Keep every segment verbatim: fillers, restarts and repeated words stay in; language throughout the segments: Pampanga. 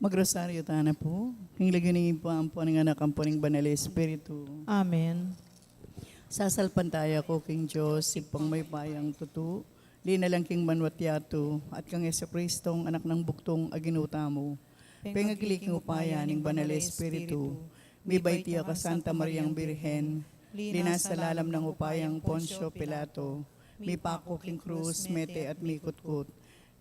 Magrosaryo tana pu. King lagyu ning Ibpa, ampo ning Anak, ampo ning Banal a Espiritu. Amen. Sasalpantaya ku king Dios, Ibpang mayupayang tutu, linalang king banua't yatu, at kang Jesucristong Anak nang bugtung a Ginu tamu. Pengagli king upaya ning Banal a Espiritu, mibait ya ka Santa Mariang Birhen, linasa lalam ning upayang Poncio Pilato, mipaku king krus, mete at mikutkut.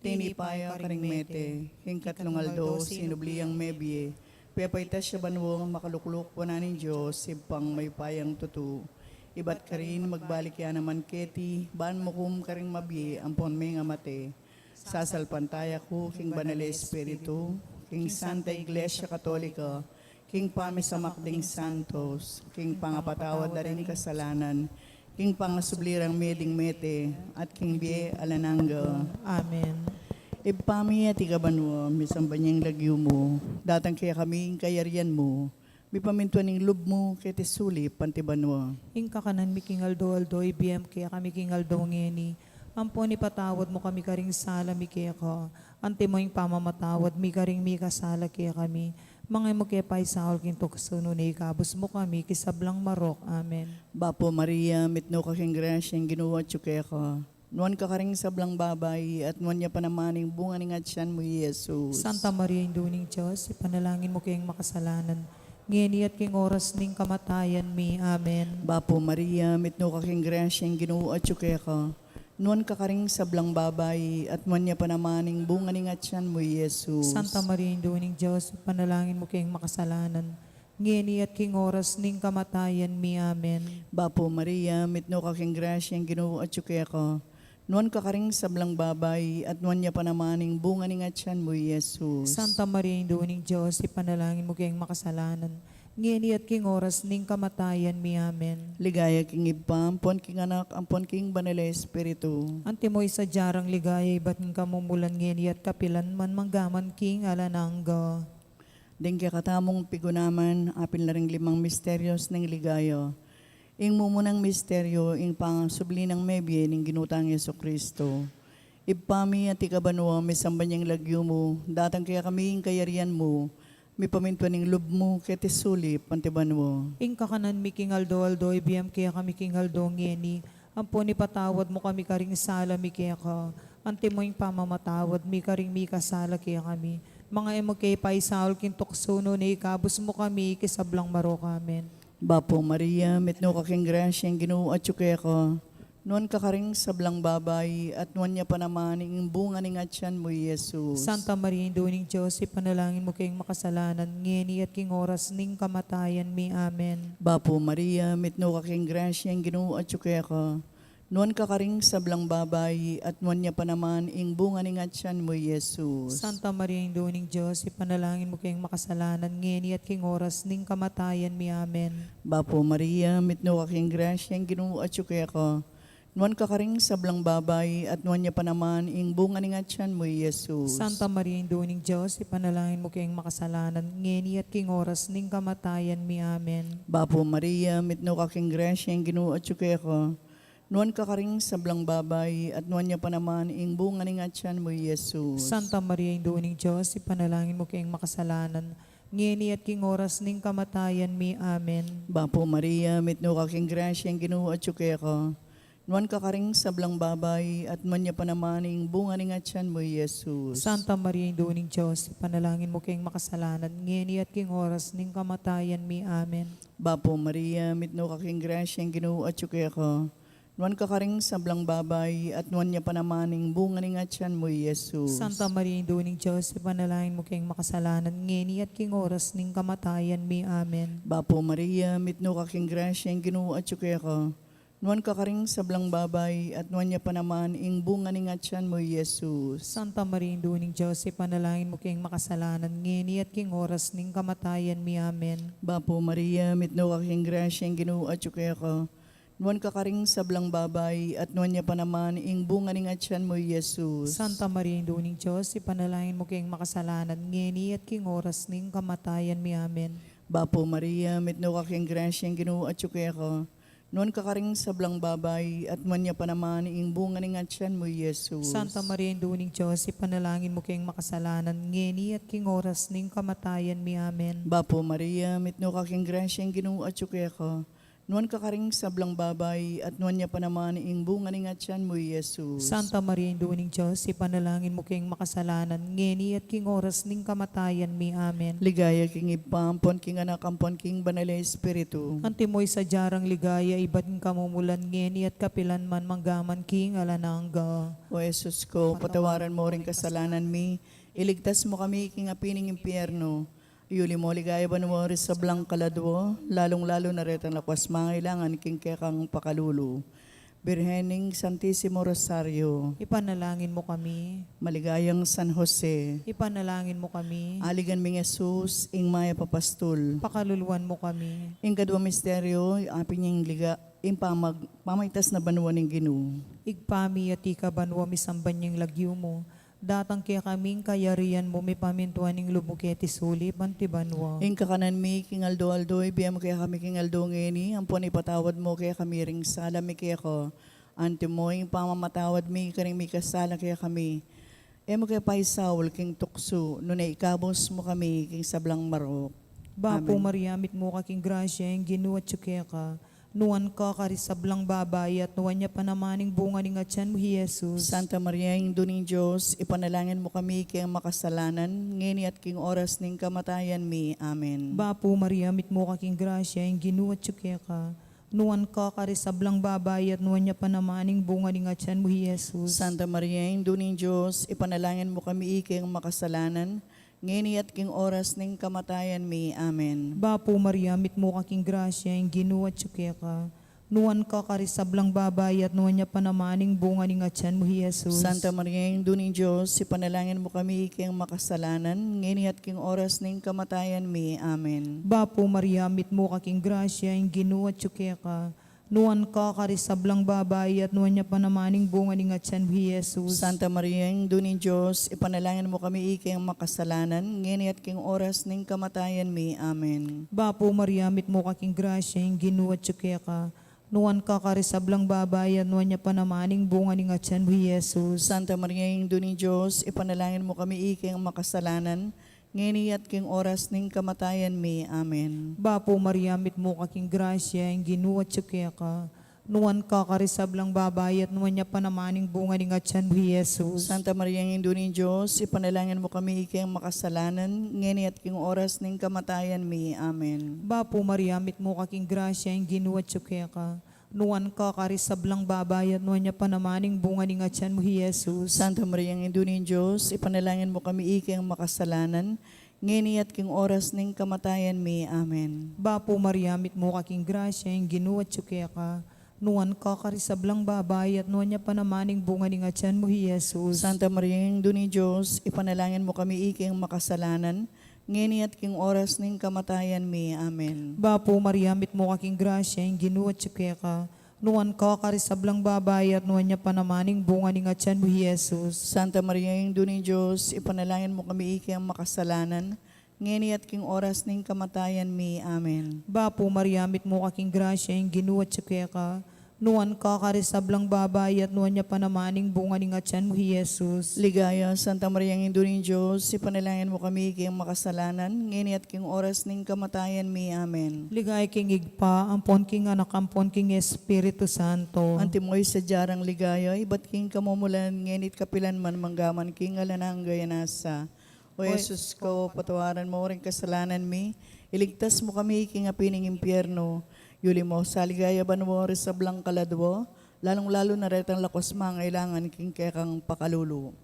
Tinipa ya karing mete, king katlung aldo sinubli yang mebie, pepaitas ya banua, makalukluk wanan ning Dios, Ibpang mayupayang tutu. Ibat karin magbalik ya naman keti, ban mukum karing mabie ampon mengamate. Sasalpantaya ku king Banal a Espiritu, king Santa Iglesia Katolika, king pamisamak ding santos, king pangapatawad da ring kasalanan, king pangasubli rang mie ding mete, at king bie alang angga. Amen. Ibpa mi, atiu ka banua, misamban ya ing lagyu mu, datang kekami ing kayarian mu, mipamintuan ing lub mu keti sulip anti banua. Ing kakanan mi king aldo-aldo ibie mu kekami king aldo ngeni, ampon ipatawad mu kami karing sala mi keka, antimo ing pamamatawad mi karing mikasala kekami. Manga e mu ke paisaul king tuksu, nune ikabus mu kami king sablang marok. Amen. Bapu Maria, mitmu ka king grasya, ing Ginu atyu keka. Nuan ka karing sablang babai, at nuan ya pa naman ing bunga ning atyan mu, i Jesus. Santa Maria, Indu ning Dios, ipanalangin mu keng makasalanan, ngeni at king oras ning kamatayan mi. Amen. Bapu Maria, mitmu ka king grasya, ing Ginu atyu keka. Nuan ka karing sablang babai, at nuan ya pa naman ing bunga ning atyan mu, i Jesus. Santa Maria, Indu ning Dios, ipanalangin mu keng makasalanan, ngeni at king oras ning kamatayan mi. Amen. Bapu Maria, mitmu ka king grasya, ing Ginu atyu keka. Nuan ka karing sablang babai, at nuan ya pa naman ing bunga ning atyan mu, i Jesus. Santa Maria, Indu ning Dios, ipanalangin mu keng makasalanan, ngeni at king oras ning kamatayan mi. Amen. Ligaya king Ibpa, ampon king Anak, ampon king Banal a Espiritu. Antimo ing sadya rang ligaya ibat king kamumulan, ngeni at kapilan man, manggaman king alang angga. Ding kekatamung pigunaman, apin la ring limang misterios ning ligaya. Ing mumunang misterio, ing pangasubli nang mebie ning Ginu tang Jesucristo. Ibpa mi, atiu ka banua, misamban ya ing lagyu mu, datang kekami ing kayarian mu, mipamintuan ing lub mu keti sulip anti banua. Ing kakanan mi king aldo-aldo ibie mu kekami king aldo ngeni, ampon ipatawad mu kami karing sala mi keka, antimo ing pamamatawad mi karing mikasala kekami. Manga e mu ke paisaul king tuksu, nune ikabus mu kami king sablang marok. Amen. Bapu Maria, mitmu ka king grasya, ing Ginu atyu keka. Nuan ka karing sablang babai, at nuan ya pa naman ing bunga ning atyan mu, i Jesus. Santa Maria, Indu ning Dios, ipanalangin mu keng makasalanan, ngeni at king oras ning kamatayan mi. Amen. Bapu Maria, mitmu ka king grasya, ing Ginu atyu keka. Nuan ka karing sablang babai, at nuan ya pa naman ing bunga ning atyan mu, i Jesus. Santa Maria, Indu ning Dios, ipanalangin mu keng makasalanan, ngeni at king oras ning kamatayan mi. Amen. Bapu Maria, mitmu ka king grasya, ing Ginu atyu keka. Nuan ka karing sablang babai, at nuan ya pa naman ing bunga ning atyan mu, i Jesus. Santa Maria, Indu ning Dios, ipanalangin mu keng makasalanan, ngeni at king oras ning kamatayan mi. Amen. Bapu Maria, mitmu ka king grasya, ing Ginu atyu keka. Nuan ka karing sablang babai, at nuan ya pa naman ing bunga ning atyan mu, i Jesus. Santa Maria, Indu ning Dios, ipanalangin mu keng makasalanan, ngeni at king oras ning kamatayan mi. Amen. Bapu Maria, mitmu ka king grasya, ing Ginu atyu keka. Nuan ka karing sablang babai, at nuan ya pa naman ing bunga ning atyan mu, i Jesus. Santa Maria, Indu ning Dios, ipanalangin mu keng makasalanan, ngeni at king oras ning kamatayan mi. Amen. Bapu Maria, mitmu ka king grasya, ing Ginu atyu keka. Nuan ka karing sablang babai, at nuan ya pa naman ing bunga ning atyan mu, i Jesus. Santa Maria, Indu ning Dios, ipanalangin mu keng makasalanan, ngeni at king oras ning kamatayan mi. Amen. Bapu Maria, mitmu ka king grasya, ing Ginu atyu keka. Nuan ka karing sablang babai, at nuan ya pa naman ing bunga ning atyan mu, i Jesus. Santa Maria, Indu ning Dios, ipanalangin mu keng makasalanan, ngeni at king oras ning kamatayan mi. Amen. Bapu Maria, mitmu ka king grasya, ing Ginu atyu keka. Nuan ka karing sablang babai, at nuan ya pa naman ing bunga ning atyan mu, i Jesus. Santa Maria, Indu ning Dios, ipanalangin mu keng makasalanan, ngeni at king oras ning kamatayan mi. Amen. Bapu Maria, mitmu ka king grasya, ing Ginu atyu keka. Nuan ka karing sablang babai, at nuan ya pa naman ing bunga ning atian mu, Jesus. Santa Maria, Indu ning Dios, ipanalangin mu keng makasalanan, ngeni at king oras ning kamatayan mi. Amen. Bapu Maria, mitmu ka king grasya, ing Ginu atyu keka. Nuan ka karing sablang babai, at nuan ya pa naman ing bunga ning atian mu, Jesus. Santa Maria, Indu ning Dios, ipanalangin mu keng makasalanan, ngeni at king oras ning kamatayan mi. Amen. Ligaya king Ibpa, ampon king Anak, ampon king Banal a Espiritu. Antimo ing sadya rang ligaya, ibat king kamumulan, ngeni at kapilan man, manggaman king alang angga. O Jesus ko, patawaran mu ring kasalanan mi, iligtas mu kami king api ning impyerno, yuli mu king ligaya banua ring sablang kaladua, lalung-lalu na retang lakuas mangailangan king kekang pakalulu. Birhen ning Santisimo Rosario. Ipanalangin mu kami. Maligayang San Jose. Ipanalangin mu kami. Aligan ming Jesus, ing mayap a pastul. Pakaluluan mu kami. Ing kadua misteryo, apin ing liga, ing pamag-, pamaitas na banua ning Ginu. Ibpa mi, atiu ka banua, misamban ya ing lagyu mu. Datang kekami ing kayarian mu, mipamintuan ing lub mu keti sulip anti banua. Ing kakanan mi king aldo-aldo, ibie mu kekami king aldo ngeni, ampon ipatawad mu kekami ring sala mi keka. Antimo ing pamamatawad mi karing mikasala kekami. E mu ke paisaul king tuksu, nune ikabus mu kami king sablang marok. Bapu Maria, mitmu ka king grasya, ing Ginu atyu keka. Nuan ka karing sablang babai, at nuan ya pa naman ing bunga ning atian mu, i Jesus. Santa Maria, Indu ning Dios, ipanalangin mu kami king makasalanan, ngeni at king oras ning kamatayan mi. Amen. Bapu Maria, mitmu ka king grasya, ing Ginu atyu keka. Nuan ka karing sablang babai, at nuan ya pa naman ing bunga ning atian mu, i Jesus. Santa Maria, Indu ning Dios, ipanalangin mu kami king makasalanan, ngeni at king oras ning kamatayan mi. Amen. Bapu Maria, mitmu ka king grasya, ing Ginu atyu keka. Nuan ka karing sablang babai, at nuan ya pa naman ing bunga ning atian mu, i Jesus. Santa Maria, Indu ning Dios, ipanalangin mu kami king makasalanan, ngeni at king oras ning kamatayan mi. Amen. Bapu Maria, mitmu ka king grasya, ing Ginu atyu keka. Nuan ka karing sablang babai, at nuan ya pa naman ing bunga ning atian mu, i Jesus. Santa Maria, Indu ning Dios, ipanalangin mu kami king makasalanan, ngeni at king oras ning kamatayan mi. Amen. Bapu Maria, mitmu ka king grasya, ing Ginu atyu keka. Nuan ka karing sablang babai, at nuan ya pa naman ing bunga ning atian mu, i Jesus. Santa Maria, Indu ning Dios, ipanalangin mu kami king makasalanan, ngeni at king oras ning kamatayan mi. Amen. Bapu Maria, mitmu ka king grasya, ing Ginu atyu keka. Nuan ka karing sablang babai, at nuan ya pa naman ing bunga ning atian mu, i Jesus. Santa Maria, Indu ning Dios, ipanalangin mu kami king makasalanan, ngeni at king oras ning kamatayan mi. Amen. Bapu Maria, mitmu ka king grasya, ing Ginu atyu keka. Nuan ka karing sablang babai, at nuan ya pa naman ing bunga ning atian mu, i Jesus. Santa Maria, Indu ning Dios, ipanalangin mu kami king makasalanan, ngeni at king oras ning kamatayan mi. Amen. Bapu Maria, mitmu ka king grasya, ing Ginu atyu keka. Nuan ka karing sablang babai, at nuan ya pa naman ing bunga ning atian mu, i Jesus. Santa Maria, Indu ning Dios, ipanalangin mu kami king makasalanan, ngeni at king oras ning kamatayan mi. Amen. Bapu Maria, mitmu ka king grasya, ing Ginu atyu keka. Nuan ka karing sablang babai, at nuan ya pa naman ing bunga ning atian mu, i Jesus. Santa Maria, Indu ning Dios, ipanalangin mu kami king makasalanan, ngeni at king oras ning kamatayan mi. Amen. Bapu Maria, mitmu ka king grasya, ing Ginu atyu keka. Nuan ka karing sablang babai, at nuan ya pa naman ing bunga ning atian mu, i Jesus. Ligaya, Santa Maria, Indu ning Dios, ipanalangin mu kami king makasalanan, ngeni at king oras ning kamatayan mi. Amen. Ligaya king Ibpa, ampon king Anak, ampon king Espiritu Santo. Antimo ing sadya rang ligaya, ibat king kamumulan, ngeni at kapilan man, manggaman king alang angga. Amen. O Jesus ko, patawaran mu ring kasalanan mi, iligtas mu kami king api ning impyerno, yuli mu king ligaya banua ring sablang kaladua, lalung-lalu na retang lakuas mangailangan king kekang pakalulu.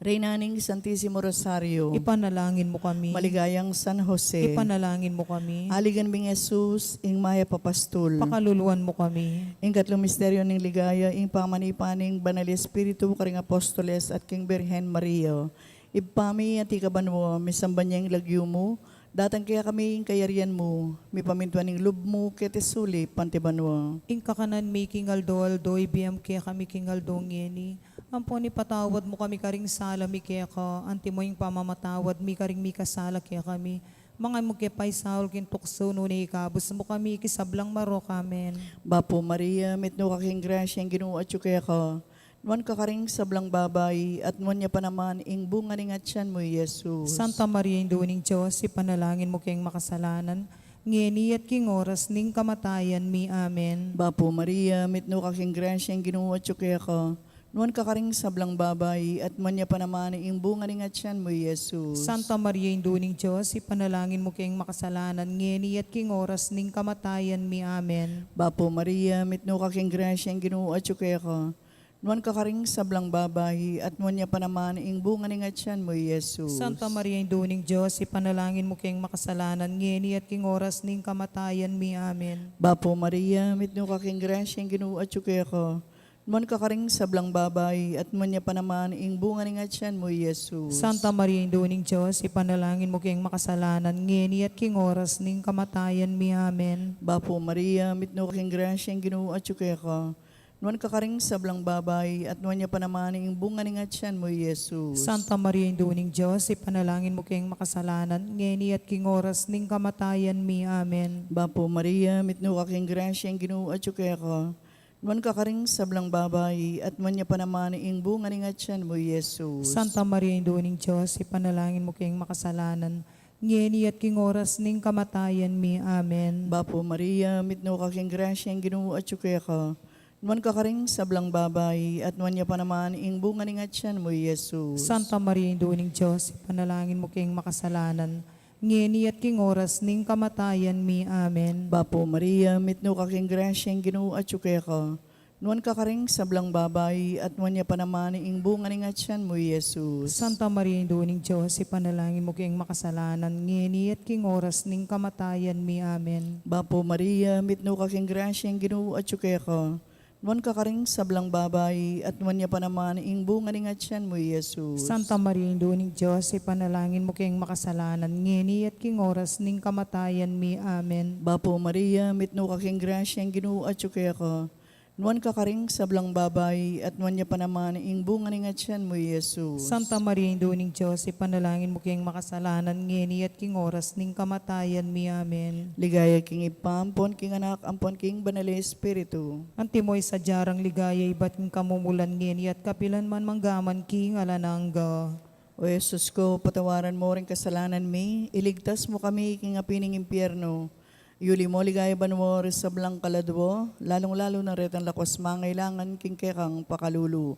Reyna ning Santisimo Rosario. Ipanalangin mu kami. Maligayang San Jose. Ipanalangin mu kami. Aligan ming Jesus, ing mayap a pastul. Pakaluluan mu kami. Ing katlu misteryo ning ligaya, ing pamanipa ning Banal Espiritu karing apostoles at king Birhen Maria. Ibpa mi, atiu ka banua, misamban ya ing lagyu mu, datang kekami ing kayarian mu, mipamintuan ing lub mu keti sulip anti banua. Ing kakanan mi king aldo-aldo, ibie mu kekami king aldo ngeni, ampon ipatawad mu kami karing sala mi keka, antimo ing pamamatawad mi karing mikasala kekami. Manga mu ke paisaul king tuksu, nune ikabus mu kami king sablang marok. Amen. Bapu Maria, mitmu ka king grasya, ing Ginu atyu keka. Nuan ka karing sablang babai, at nuan ya pa naman ing bunga ning atyan mu, Jesus. Santa Maria, Indu ning Dios, ipanalangin mu keng makasalanan, ngeni at king oras ning kamatayan mi. Amen. Bapu Maria, mitmu ka king grasya, ing Ginu atyu keka. Nuan ka karing sablang babai, at nuan ya pa naman ing bunga ning atyan mu, Jesus. Santa Maria, Indu ning Dios, ipanalangin mu keng makasalanan, ngeni at king oras ning kamatayan mi. Amen. Bapu Maria, mitmu ka king grasya, ing Ginu atyu keka. Nuan ka karing sablang babai, at nuan ya pa naman ing bunga ning atyan mu, Jesus. Santa Maria, Indu ning Dios, ipanalangin mu keng makasalanan, ngeni at king oras ning kamatayan mi. Amen. Bapu Maria, mitmu ka king grasya, ing Ginu atyu keka. Nuan ka karing sablang babai, at nuan ya pa naman ing bunga ning atyan mu, Jesus. Santa Maria, Indu ning Dios, ipanalangin mu keng makasalanan, ngeni at king oras ning kamatayan mi. Amen. Bapu Maria, mitmu ka king grasya, ing Ginu atyu keka. Nuan ka karing sablang babai, at nuan ya pa naman ing bunga ning atyan mu, Jesus. Santa Maria, Indu ning Dios, ipanalangin mu keng makasalanan, ngeni at king oras ning kamatayan mi. Amen. Bapu Maria, mitmu ka king grasya, ing Ginu atyu keka. Nuan ka karing sablang babai, at nuan ya pa naman ing bunga ning atyan mu, Jesus. Santa Maria, Indu ning Dios, ipanalangin mu keng makasalanan, ngeni at king oras ning kamatayan mi. Amen. Bapu Maria, mitmu ka king grasya, ing Ginu atyu keka. Nuan ka karing sablang babai, at nuan ya pa naman ing bunga ning atyan mu, Jesus. Santa Maria, Indu ning Dios, ipanalangin mu keng makasalanan, ngeni at king oras ning kamatayan mi. Amen. Bapu Maria, mitmu ka king grasya, ing Ginu atyu keka. Nuan ka karing sablang babai, at nuan ya pa naman ing bunga ning atyan mu, Jesus. Santa Maria, Indu ning Dios, ipanalangin mu keng makasalanan, ngeni at king oras ning kamatayan mi. Amen. Bapu Maria, mitmu ka king grasya, ing Ginu atyu keka. Nuan ka karing sablang babai, at nuan ya pa naman ing bunga ning atyan mu, Jesus. Santa Maria, Indu ning Dios, ipanalangin mu keng makasalanan, ngeni at king oras ning kamatayan mi. Amen. Bapu Maria, mitmu ka king grasya, ing Ginu atyu keka. Nuan ka karing sablang babai, at nuan ya pa naman ing bunga ning atyan mu, Jesus. Santa Maria, Indu ning Dios, ipanalangin mu keng makasalanan, ngeni at king oras ning kamatayan mi. Amen. Ligaya king Ibpa, ampon king Anak, ampon king Banal a Espiritu. Antimo ing sadya rang ligaya ibat king kamumulan, ngeni at kapilan man, mangga man king alang angga. O Jesus ko, patawaran mu ring kasalanan mi, iligtas mu kami king api ning impyerno. Yuli mu king ligaya banua ring sablang kaladua, lalung-lalu na retang lakuas mangailangan king kekang pakalulu.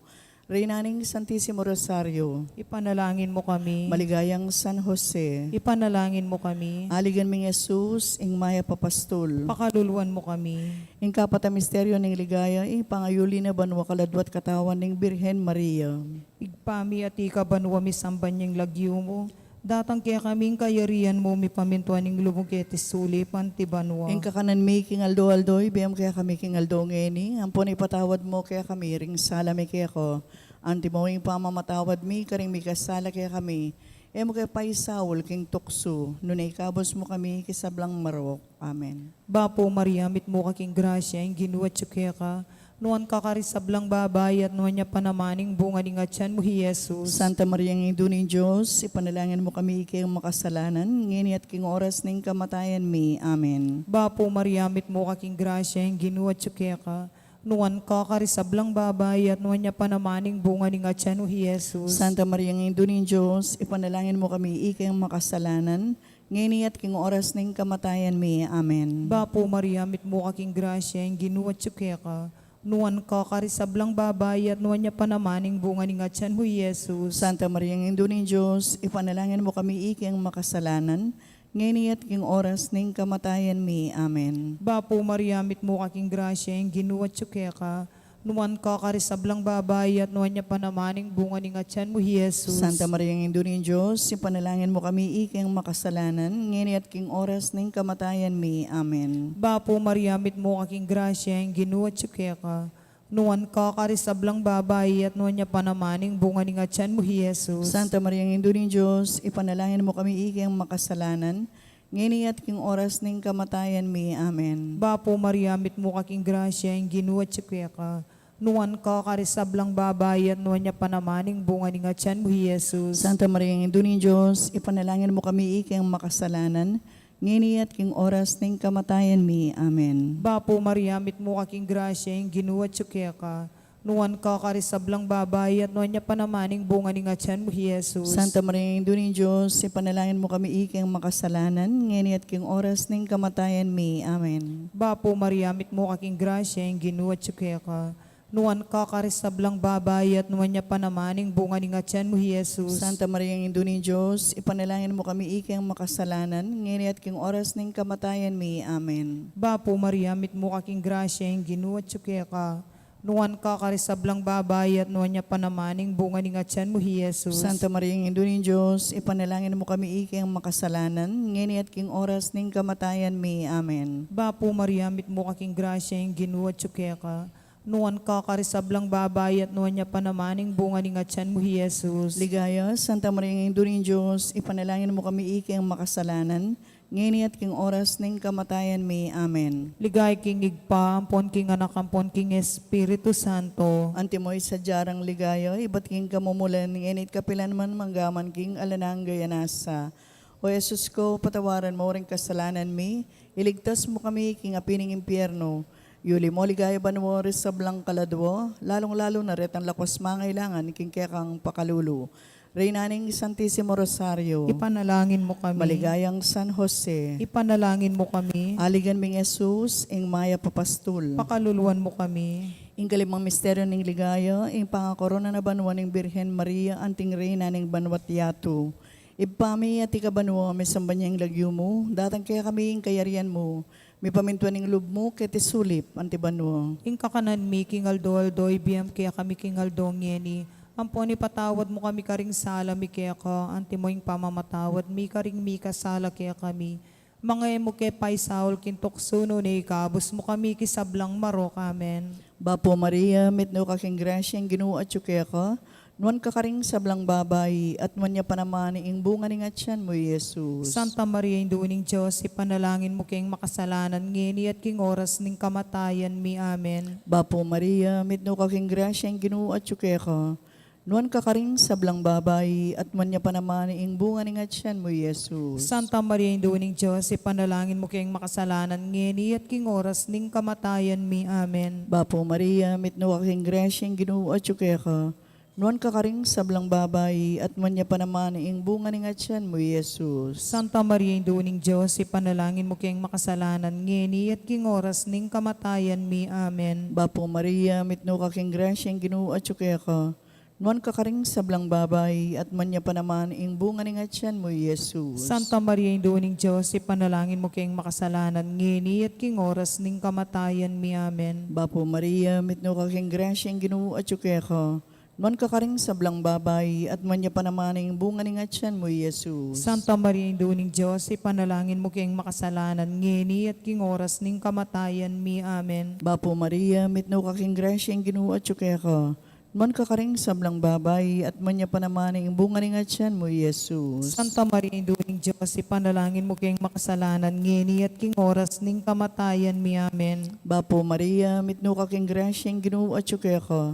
Reyna ning Santisimo Rosario. Ipanalangin mu kami. Maligayang San Jose. Ipanalangin mu kami. Aligan ming Jesus, ing mayap a pastul. Pakaluluan mu kami. Ing kapat a misteryo ning ligaya, ing pangayuli na banua kaladua at katawan ning Birhen Maria. Ibpa mi, atiu ka banua, misamban ya ing lagyu mu. Datang kekami ing kayarian mu, mipamintuan ing lub mu keti sulip anti banua. Ing kakanan mi king aldo-aldo, ibie mu kekami king aldo ngeni, ampon ipatawad mu kekami ring sala mi keka. Antimo ing pamamatawad mi karing mikasala kekami. E mu ke paisaul king tuksu, nune ikabus mu kami king sablang marok. Amen. Bapu Maria, mitmu ka king grasya, ing Ginu atyu keka. Nuan ka karing sablang babai, at nuan ya pa naman ing bunga ning atyan mu, i Jesus. Santa Maria, Indu ning Dios, ipanalangin mu kami ikeng makasalanan, ngeni at king oras ning kamatayan mi. Amen. Bapu Maria, mitmu ka king grasya, ing Ginu atyu keka. Nuan ka karing sablang babai, at nuan ya pa naman ing bunga ning atyan mu, i Jesus. Santa Maria, Indu ning Dios, ipanalangin mu kami ikeng makasalanan, ngeni at king oras ning kamatayan mi. Amen. Bapu Maria, mitmu ka king grasya, ing Ginu atyu keka. Nuan ka karing sablang babai, at nuan ya pa naman ing bunga ning atyan mu, i Jesus. Santa Maria, Indu ning Dios, ipanalangin mu kami ikeng makasalanan, ngeni at king oras ning kamatayan mi. Amen. Bapu Maria, mitmu ka king grasya, ing Ginu atyu keka. Nuan ka karing sablang babai, at nuan ya pa naman ing bunga ning atyan mu, i Jesus. Santa Maria, Indu ning Dios, ipanalangin mu kami ikeng makasalanan, ngeni at king oras ning kamatayan mi. Amen. Bapu Maria, mitmu ka king grasya, ing Ginu atyu keka. Nuan ka karing sablang babai, at nuan ya pa naman ing bunga ning atyan mu, i Jesus. Santa Maria, Indu ning Dios, ipanalangin mu kami ikeng makasalanan, ngeni at king oras ning kamatayan mi. Amen. Bapu Maria, mitmu ka king grasya, ing Ginu atyu keka. Nuan ka karing sablang babai, at nuan ya pa naman ing bunga ning atian mu, i Jesus. Santa Maria, Indu ning Dios, ipanalangin mu kami ikeng makasalanan, ngeni at king oras ning kamatayan mi. Amen. Bapu Maria, mitmu ka king grasya, ing Ginu atyu keka. Nuan ka karing sablang babai, at nuan ya pa naman ing bunga ning atian mu, i Jesus. Santa Maria, Indu ning Dios, ipanalangin mu kami ikeng makasalanan, ngeni at king oras ning kamatayan mi. Amen. Bapu Maria, mitmu ka king grasya, ing Ginu atyu keka. Nuan ka karing sablang babai, at nuan ya pa naman ing bunga ning atian mu, i Jesus. Santa Maria, Indu ning Dios, ipanalangin mu kami ikeng makasalanan, ngeni at king oras ning kamatayan mi. Amen. Bapu Maria, mitmu ka king grasya, ing Ginu atyu keka. Nuan ka karing sablang babai, at nuan ya pa naman ing bunga ning atian mu, i Jesus. Santa Maria, Indu ning Dios, ipanalangin mu kami ikeng makasalanan, ngeni at king oras ning kamatayan mi. Amen. Bapu Maria, mitmu ka king grasya, ing Ginu atyu keka. Nuan ka karing sablang babai, at nuan ya pa naman ing bunga ning atian mu, i Jesus. Ligaya, Santa Maria, Indu ning Dios, ipanalangin mu kami ikeng makasalanan, ngeni at king oras ning kamatayan mi. Amen. Ligaya king Ibpa, ampon king Anak, ampon king Espiritu Santo. Antimo ing sadya rang ligaya, ibat king kamumulan, ngeni at kapilan man, manggaman king alang angga. Nasa O Jesus ko, patawaran mo ring kasalanan mi, iligtas mo kami king api ning impyerno. Yuli mo ligaya banua ring sablang kaladua, lalung-lalu na retang lakwas mangailangan king kekang pakalulu. Reyna ning Santisimo Rosario. Ipanalangin mo kami. Maligayang San Jose. Ipanalangin mo kami. Aligan ming Jesus, ing mayap a pastul. Pakaluluan mo kami. Ing kalimang misteryo ning ligaya, ing pangakorona na banua ning Birhen Maria, anting Reyna ning banua't yatu. Ibpa mi, atiu ka banua, misamban ya ing lagyu mu, datang kekami ing kayarian mu, mipamintuan ing lub mu, keti sulip, anti banua. Ing kakanan mi king aldo-aldo, ibie mu kekami king aldo ngeni, ampon ipatawad mu kami karing sala mi keka, antimo ing pamamatawad mi karing mikasala kekami. Manga e mu ke paisaul king tuksu, nune ikabus mu kami king sablang marok. Amen. Bapu Maria, mitmu ka king grasya, ing Ginu atyu keka, nuan ka karing sablang babai, at nuan ya pa naman ing bunga ning atian mu, i Jesus. Santa Maria, Indu ning Dios, ipanalangin mu keng makasalanan, ngeni at king oras ning kamatayan mi. Amen. Bapu Maria, mitmu ka king grasya, ing Ginu atyu keka, nuan ka karing sablang babai, at nuan ya pa naman ing bunga ning atian mu, i Jesus. Santa Maria, Indu ning Dios, ipanalangin mu keng makasalanan, ngeni at king oras ning kamatayan mi. Amen. Bapu Maria, mitmu ka king grasya, ing Ginu atyu keka, nuan ka karing sablang babai, at nuan ya pa naman ing bunga ning atian mu, i Jesus. Santa Maria, Indu ning Dios, ipanalangin mu keng makasalanan, ngeni at king oras ning kamatayan mi. Amen. Bapu Maria, mitmu ka king grasya, ing Ginu atyu keka, nuan ka karing sablang babai, at nuan ya pa naman ing bunga ning atian mu, i Jesus. Santa Maria, Indu ning Dios, ipanalangin mu keng makasalanan, ngeni at king oras ning kamatayan mi. Amen. Bapu Maria, mitmu ka king grasya, ing Ginu atyu keka, nuan ka karing sablang babai, at nuan ya pa naman ing bunga ning atian mu, i Jesus. Santa Maria, Indu ning Dios, ipanalangin mu keng makasalanan, ngeni at king oras ning kamatayan mi. Amen. Bapu Maria, mitmu ka king grasya, ing Ginu atyu keka, nuan ka karing sablang babai, at nuan ya pa naman ing bunga ning atian mu, i Jesus. Santa Maria, Indu ning Dios, ipanalangin mu keng makasalanan, ngeni at king oras ning kamatayan mi. Amen. Bapu Maria, mitmu ka king grasya, ing Ginu atyu keka,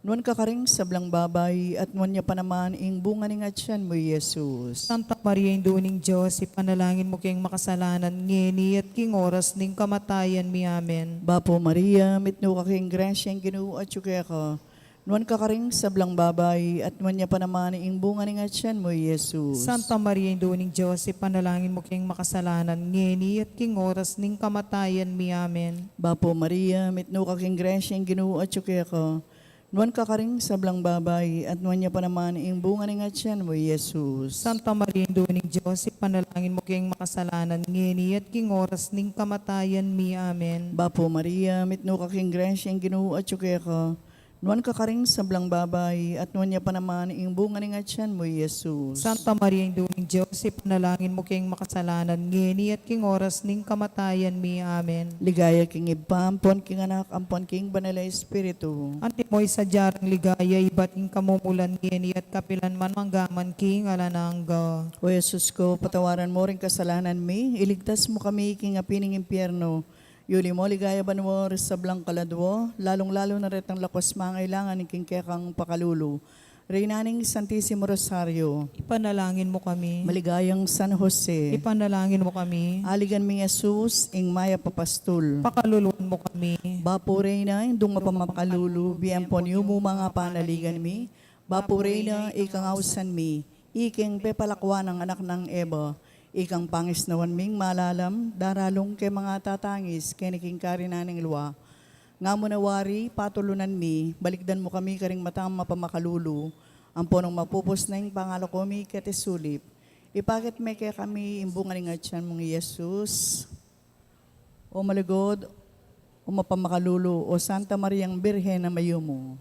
nuan ka karing sablang babai, at nuan ya pa naman ing bunga ning atian mu, i Jesus. Santa Maria, Indu ning Dios, ipanalangin mu keng makasalanan, ngeni at king oras ning kamatayan mi. Amen. Bapu Maria, mitmu ka king grasya, ing Ginu atyu keka, nuan ka karing sablang babai, at nuan ya pa naman ing bunga ning atian mu, i Jesus. Santa Maria, Indu ning Dios, ipanalangin mu keng makasalanan, ngeni at king oras ning kamatayan mi. Amen. Bapu Maria, mitmu ka king grasya, ing Ginu atyu keka, nuan ka karing sablang babai, at nuan ya pa naman ing bunga ning atian mu, i Jesus. Santa Maria, Indu ning Dios, ipanalangin mu keng makasalanan, ngeni at king oras ning kamatayan mi. Amen. Bapu Maria, mitmu ka king grasya, ing Ginu atyu keka, nuan ka karing sablang babai, at nuan ya pa naman ing bunga ning atian mu, i Jesus. Santa Maria, Indu ning Dios, ipanalangin mu keng makasalanan, ngeni at king oras ning kamatayan mi. Amen. Ligaya king Ibpa, ampon king Anak, ampon king Banal a Espiritu. Antimo ing sadya rang ligaya, ibat king kamumulan, ngeni at kapilan man, manggaman king alang angga. O Jesus ko, patawaran mo ring kasalanan mi, iligtas mo kami king api ning impyerno, Yuli mo, ligaya banua, ring sablang kaladua, lalung-lalu na retang lakuas mangailangan king kekang pakalulu. Reyna ning Santisimo Rosario. Ipanalangin mo kami. Maligayang San Jose. Ipanalangin mo kami. Aligan ming Jesus, ing mayap a pastul. Pakaluluan mo kami. Bapu Reyna, Indung mapamakalulu, bie ampon yumu manga panaligan mi. Bapu Reyna, ikang ausan mi, ikeng pepalakuan nang anak nang Eva, ikang pangisnawan ming malalam, daralung keng mangatatangis keni king karinan ning lua. Nga mu na wari, patulunan mi, balikdan mu kami karing matang mapamakalulu, ampon nung mapupus na ing pangalako mi keti sulip, ipakit me kekami ing bunga ning atyan mung i Jesus. O malugud, o mapamakalulu, o Santa Mariang Birhen a mayumu.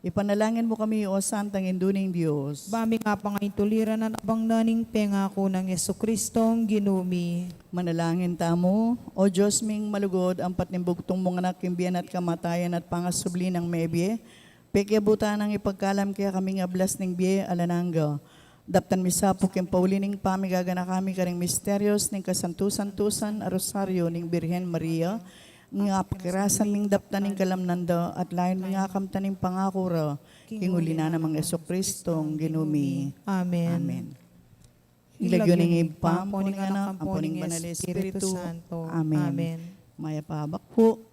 Ipanalangin mu kami, o Santang Indu ning Dios. Ba ming apangaintuliran at abang na ning pengaku nang Jesucristong Ginu mi. Manalangin tamu. O Dios ming malugud, ampat ning bugtung mung anak king bie na at kamatayan at pangasubli nang mebie, pekiabutan nang ipagkalam kekami ing ablas ning bie alang angga. Daptan mi sa pu king pauli ning pamigaganaka mi karing misterios ning kasantu-santusan a Rosario ning Birhen Maria, ing apakirasan ming daptan ing kalamnan da at layun ming akamtan ing pangaku ra, king uli na nang Jesucristong Ginu mi. Amen. Amen. King lagyu ning Ibpa, ampon ning Anak, ampon ning Banal a Espiritu. Amen. Amen. Mayap a abak pu.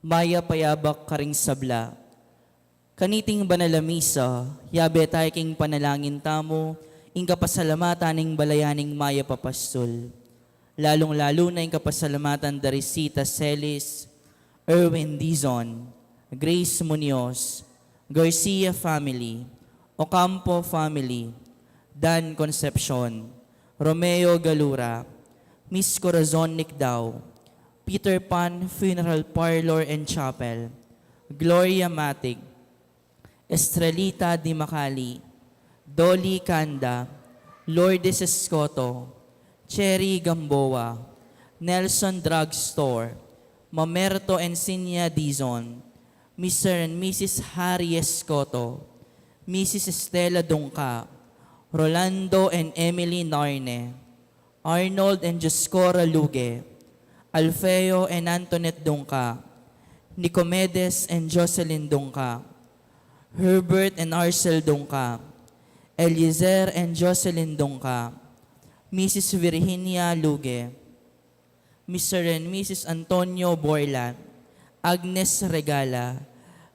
Mayap a yabak karing sabla. Kaniting banal a misa, yabe tamu king panalangin tamu, ing kapasalamatan ning balayan ning mayap a pastul. Lalung-lalu na ing kapasalamatan da Risita Celis, Erwin Dizon, Grace Munoz, Garcia family, Ocampo family, Dan Concepcion, Romeo Galura, Miss Corazon Nicdao, Peter Pan Funeral Parlor and Chapel, Gloria Matic, Estrelita Di Macali, Dolly Canda, Lourdes Escoto, Cherry Gamboa, Nelson Drugstore, Mamerto Encinia Dizon, Mister and Missus Harry Escoto, Missus Estela Dungca, Rolando and Emily Narne, Arnold and Dioscora Luge, Alfeo and Antoinette Dungca, Nicomedes and Jocelyn Dungca, Herbert and Arcel Dungca, Eliezer and Jocelyn Dungca, Missus Virginia Luge, Mister and Missus Antonio Borlan, Agnes Regala,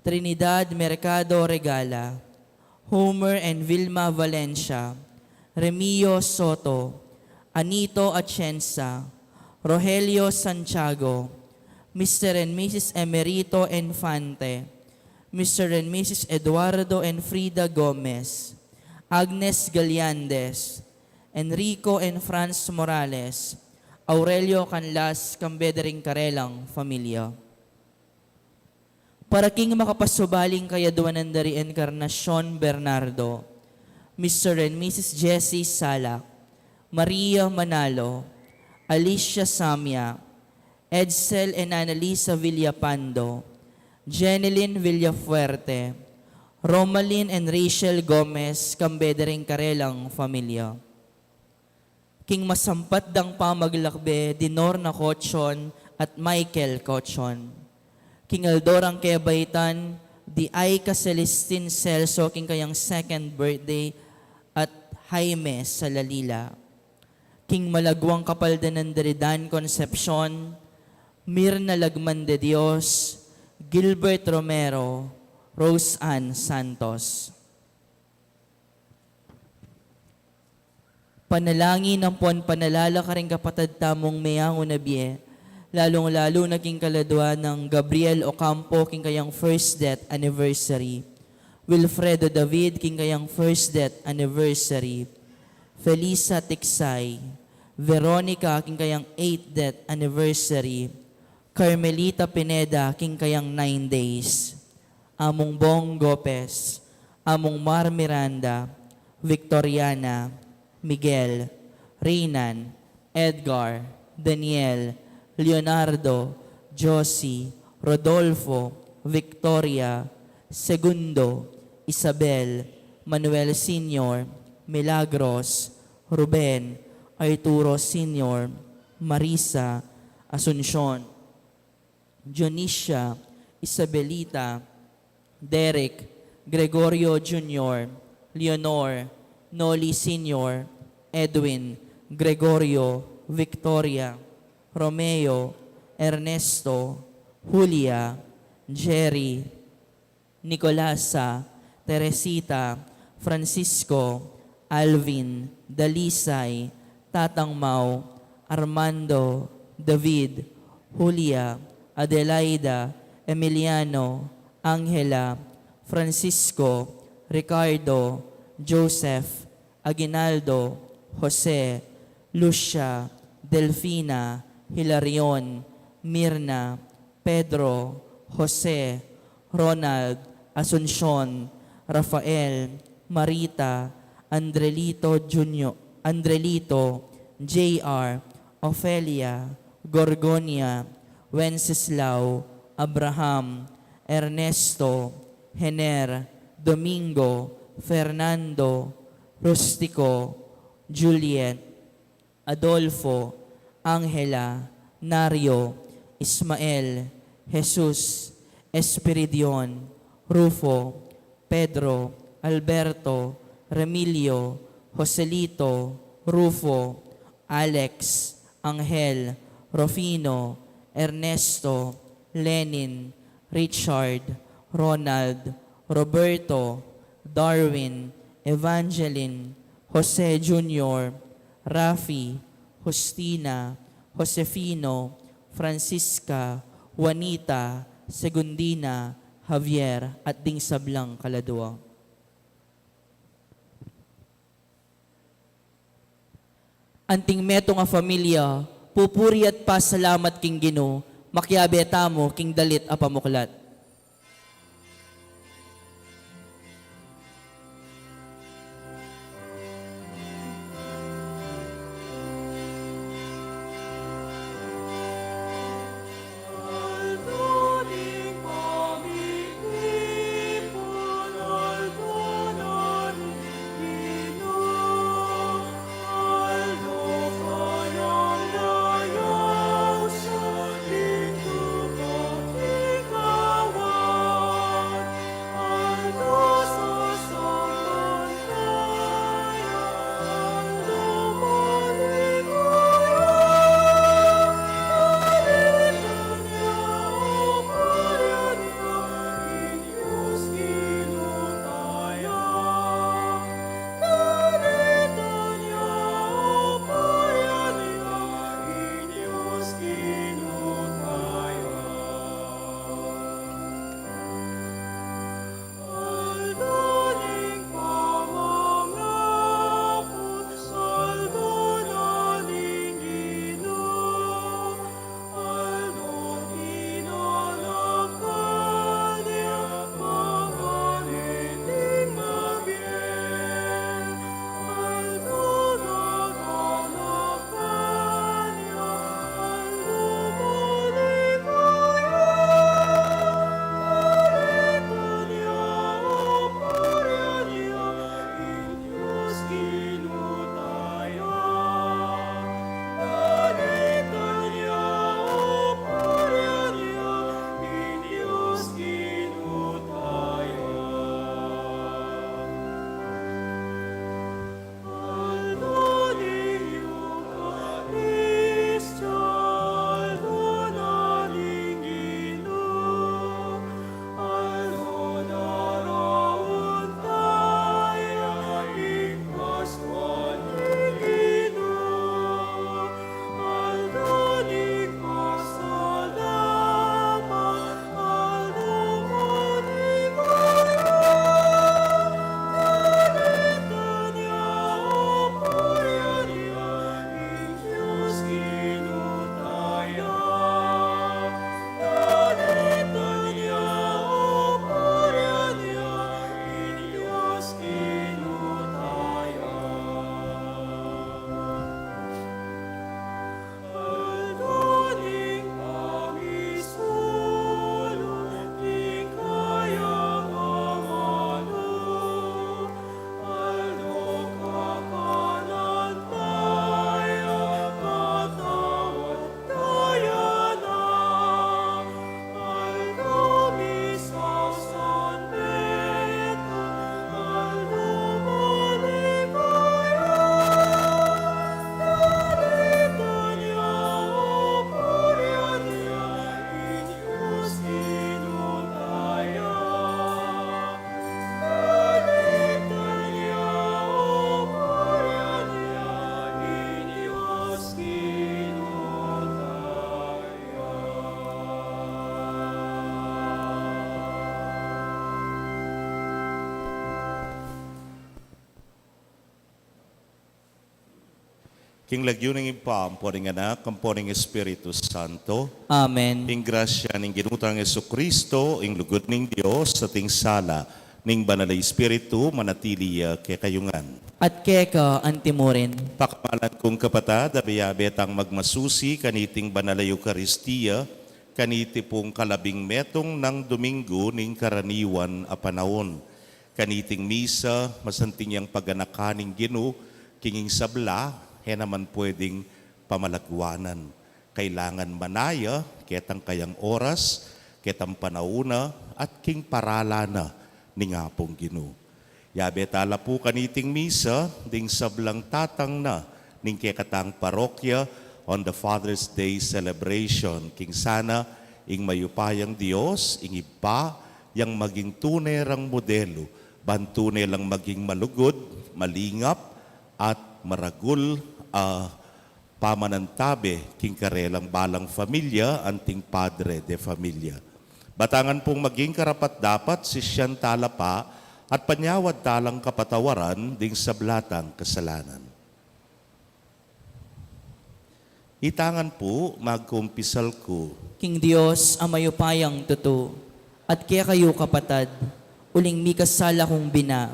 Trinidad Mercado Regala, Homer and Vilma Valencia, Remio Soto, Anito Atienza, Rogelio Santiago, Mister and Missus Emerito Infante, Mister and Missus Eduardo and Frida Gomez, Agnes Gallandes, Enrico and Franz Morales, Aurelio Canlas, kambe da ring karelang familia. Para king makapasubaling kayaduanan da ri Encarnacion Bernardo, Mister and Missus Jessie Salak, Maria Manalo, Alicia Samia, Edsel and Annalisa Villapando, Jenilyn Villafuerte, Romalyn and Rachel Gomez, kambe da ring karelang familia. King masampat dang pamaglakbe di Norna Cochon at Michael Cochon. King aldo rang kebaitan di Aika Celestine Celso king kayang second birthday at Jaime Salalila. King malagwang kapaldanan da ri Dan Concepcion, Mirna Lagman de Dios, Gilbert Romero, Rose Ann Santos. Panalangin ampon panalala karing kapatad tamung meangu na bie, lalung-lalu na king kaladua nang Gabriel Ocampo king kayang first death anniversary, Wilfredo David king kayang first death anniversary, Felisa Tiksay, Veronica king kayang eighth death anniversary, Carmelita Pineda king kayang nine days, Among Bong Gopez, Among Mar Miranda, Victoriana, Miguel, Reynan, Edgar, Daniel, Leonardo, Josie, Rodolfo, Victoria, Segundo, Isabel, Manuel Senior, Milagros, Ruben, Arturo Senior, Marisa, Asuncion, Dionisia, Isabelita, Derek, Gregorio Junior, Leonor, Noli Senior, Edwin, Gregorio, Victoria, Romeo, Ernesto, Julia, Jerry, Nicolasa, Teresita, Francisco, Alvin, Dalisay, Tatang Mau, Armando, David, Julia, Adelaida, Emiliano, Angela, Francisco, Ricardo, Joseph, Aguinaldo, Jose, Lucia, Delfina, Hilarion, Mirna, Pedro, Jose, Ronald, Asuncion, Rafael, Marita, Andrelito Junior, Andrelito, J R, Ofelia, Gorgonia, Wenceslao, Abraham, Ernesto, Hener, Domingo, Fernando, Rustico, Juliet, Adolfo, Angela, Nario, Ismael, Jesus, Espiridion, Rufo, Pedro, Alberto, Remilio, Joselito, Rufo, Alex, Angel, Rufino, Ernesto, Lenin, Richard, Ronald, Roberto, Darwin, Evangeline, Jose Junior, Rafi, Justina, Josefino, Francisca, Juanita, Segundina, Javier, at ding sablang kaladua. Anting metung a familia, pupuri at pasalamat king Ginu, makiabe tamu king dalit a pamuklat. King lagyu ning Ibpa, ampo ning Anak, ampo ning Espiritu Santo. Amen. Ing grasya ning Ginu tang Jesucristo, ing lugud ning Dios, at ing sala ning Banal a Espiritu, manatili ya kekayu ngan. At keka antimurin. Pakamalan kung kapatad, abe-abe tang magmasusi kaniting Banal a Eukaristia, kaniti pung kalabing metung nang Domingo ning karaniwan a panaun. Kaniting misa, masanting yang paganakan ning Ginu, king ing sabla, e na man pwedeng pamalagwanan. Kailangan manaya, ketang kayang oras, ketang panaun na, at king paralan na ning Apung Ginu. Yabe tala pu kaniting misa, ding sablang tatang na ning kekatang parokya on the Father's Day celebration. King sana, Ing mayupayang Dios, ing Ibpa, yang maging tune rang modelu, ban tune lang maging malugud, malingap, at maragul a pamanantabe king karelang balang familia, anting padre de familia. Batangan pung maging karapat-dapat, sisian tala pa, at panyawad talang kapatawaran ding sabla tang kasalanan. Itangan pu, magkumpisal ku. King Dios a mayupayang tutu, at kekayu kapatad, uling mikasala kung bina,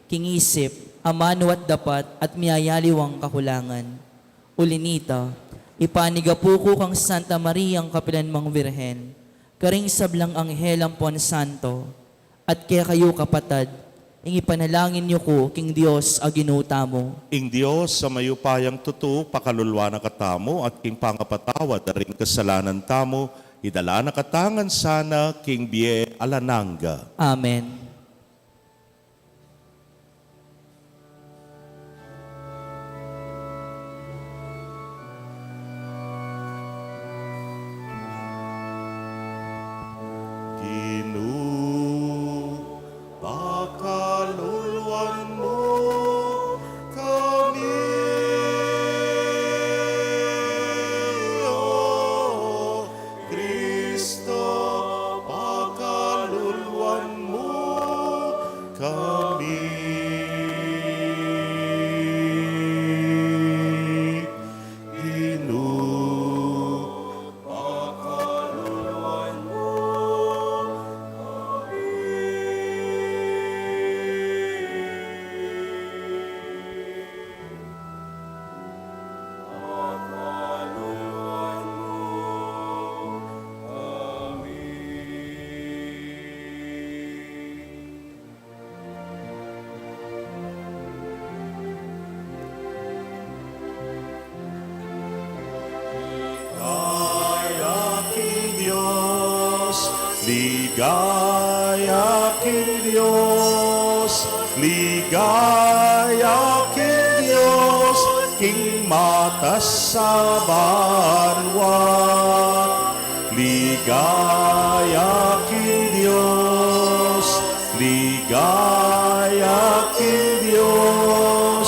king isip, amanu at dapat, at miyayaliwang kakulangan. Uli nita, ipanigapu ku kang Santa Mariang kapilanmang Virgen, karing sablang anghel ampon santo, at kekayu kapatad, ing ipanalangin yu ku king Dios a Ginu tamu. Ing Dios a mayupayang tutu, pakalulwan na katamu, at king pangapatawad da ring kasalanan tamu, idala na katamu ngan sana king bie alang angga. Amen. Ginu, pakalulwan mu kami, o Kristo, pakalulwan mu kami. Ginu, pakalulwan mu kami. Ligaya king Dios, ligaya king Dios, ligaya king Dios, king matas a banua. Ligaya king Dios, ligaya king Dios,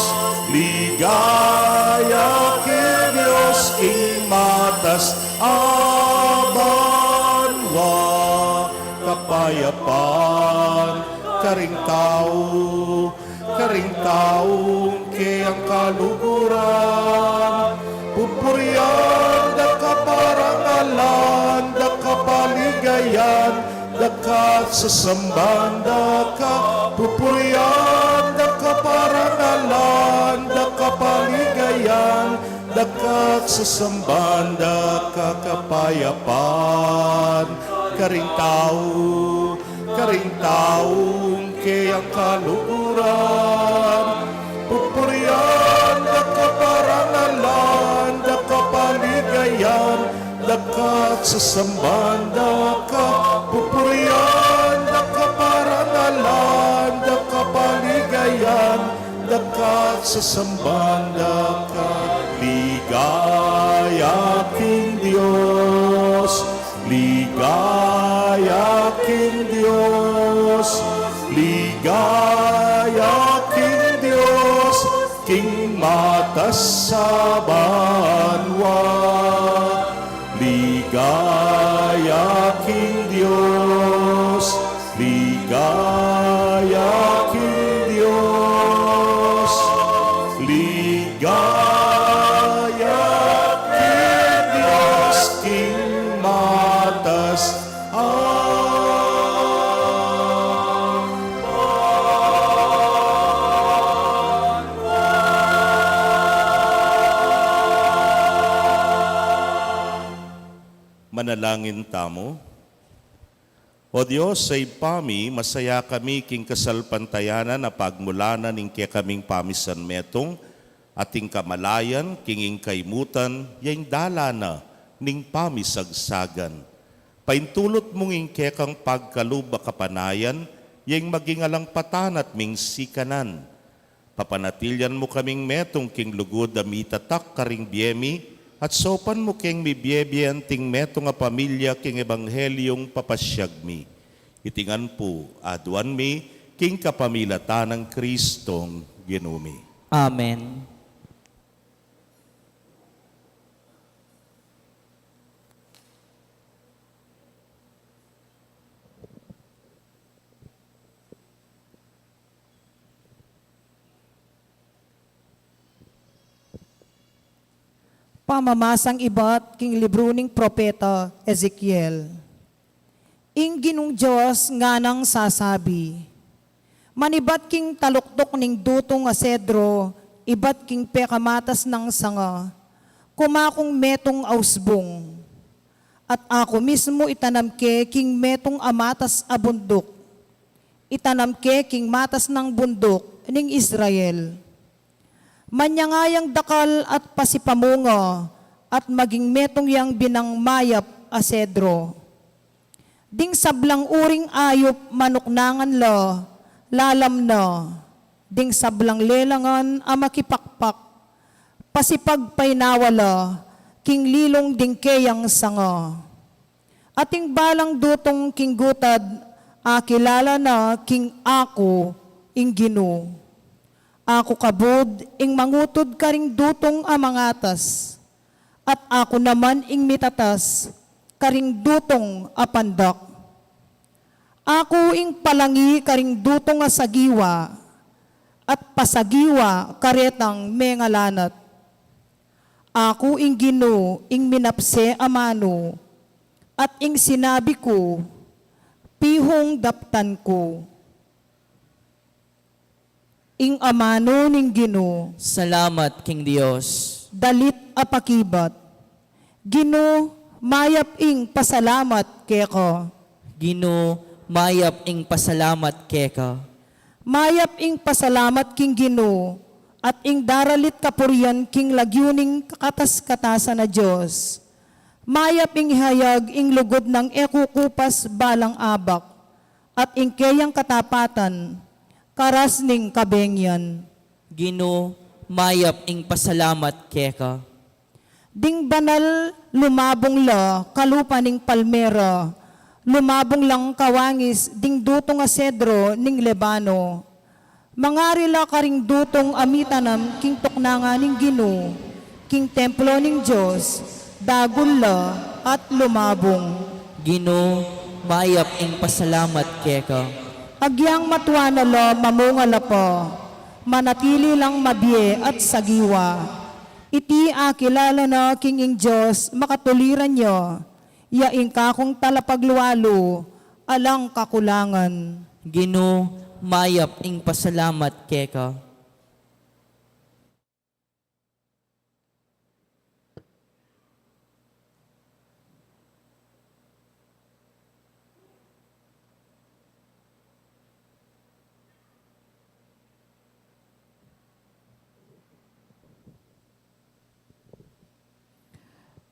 ligaya king Dios, king matas a banua. Kapayapan karing tau, karing taung keyang kaluguran, pupurian da ka, parangalan da ka, paligayan da ka, sasamban da ka, pupurian da ka, parangalan da ka, paligayan da ka, sasamban da ka. Kapayapan karing tau, karing taung keyang kaluguran, pupurian da ka, parangalan da ka, paligayan da ka, sasamban da ka, pupurian da ka, parangalan da ka, paligayan da ka, sasamban da ka. Ligaya king Dios, ligaya king Dios, ligaya king Dios, king matas a banua. Ligaya king Dios, ligaya king Dios, ligaya king Dios, king matas a banua. Manalangin tamu. O Dios a Ibpa mi, masaya kami king kasalpantayanan a pagmulanan ning kekaming pamisan metung, at ing kamalayan king ing kaimutan, ya ing dalan na ning pamisagsagan. Paintulut mung ing kekang pagkalub a kapanayan, ya ing maging alang patanat ming sikanan. Papanatilian mu kaming metung king lugud a mitatak karing bie mi, At saupan mu keng mibie-bie anting metung a pamilya king ebanghelyung papasyag mi. Iti ngan pu aduan mi king kapamilatan nang Kristong Ginu mi. Amen. Pamamasang ibat king libru ning propeta Ezekiel. Ing Ginung Dios nganang sasabi, manibat king taluktuk ning dutung a sedro, ibat king pekamatas nang sanga, kumakung metung a usbung. At aku mismu itanam ke king metung a matas a bunduk, itanam ke king matas nang bunduk ning Israel. Manyangayang dakal at pasipamunga, at maging metung yang binang mayap a sedro. Ding sablang uring ayup manuknangan la, lalam na, ding sablang lelangan a makipakpak, pasipagpainawa la king lilung ding keyang sanga. Ating balang dutung king gutad, akilala na king aku ing Ginu. Aku kabud ing mangutud karing dutung a mangatas, at aku naman ing mitatas karing dutung a pandak. Aku ing palangi karing dutung a sagiwa, at pasagiwa karetang mengalanat. Aku ing Ginu ing minapse amanu, at ing sinabi ku, pihung daptan ku. Ing amanu ning Ginu. Salamat king Dios. Dalit a pakibat. Ginu, mayap ing pasalamat keka. Ginu, mayap ing pasalamat keka. Mayap ing pasalamat king Ginu, at ing daralit kapurian king lagyu ning kakatas-katasan a Dios. Mayap ing ihayag ing lugud nang e kukupas balang abak, at ing keyang katapatan karas ning kabengian. Ginu, mayap ing pasalamat keka. Ding banal lumabung la kalupa ning palmera, lumabung lang kawangis ding dutung a sedro ning Lebano. Mangari la karing dutung a mitanam king tuknangan ning Ginu, king templo ning Dios, dagul la at lumabung. Ginu, mayap ing pasalamat keka. Agyang matua na la, mamunga la pa, manatili lang mabie at sagiwa. Iti akilala na king ing Dios makatuliran ya, ya ing kakung talapaglualu, alang kakulangan. Ginu, mayap ing pasalamat keka.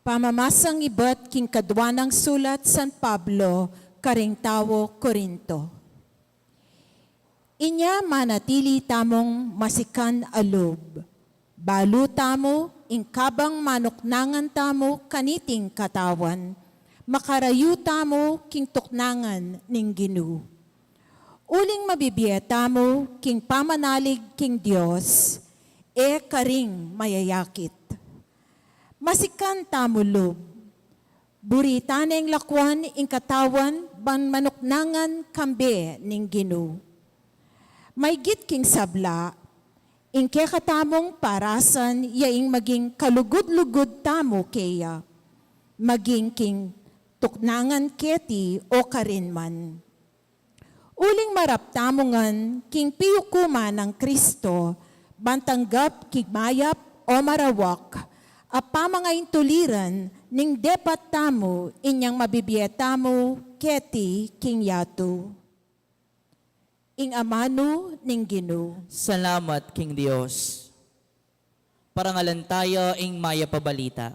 Pamamasang ibat king kadua nang sulat San Pablo karing tau Corinto. Inya manatili tamung masikan a lub. Balu tamu ing kabang manuknangan tamu kaniting katawan, makarayu tamu king tuknangan ning Ginu. Uling mabibie tamu king pamanalig king Dios, e karing mayayakit. Masikan tamu lub. Buri ta neng lakuan ing katawan ban manuknangan kambe ning Ginu. Maygit king sabla, ing kekatamung parasan ya ing maging kalugud-lugud tamu keya, maging king tuknangan keti o karin man. Uling marap tamu ngan king piukuman nang Kristo, ban tanggap king mayap o marawak a pamangaintuliran ning depat tamu inyang mabibie tamu keti king yatu. Ing amanu ning Ginu. Salamat king Dios. Parangalan taya ing mayap a balita.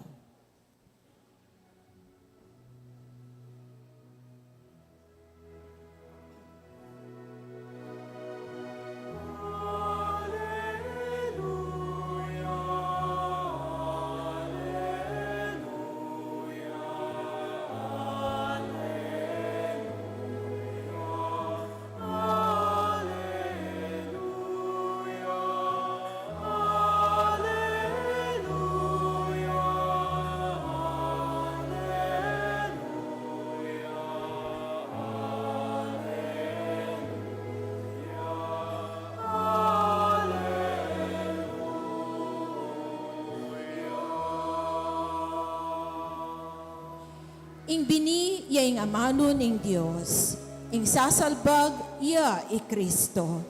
Ing bini ya ing amanu ning Dios, ing sasalbag ya i Kristo.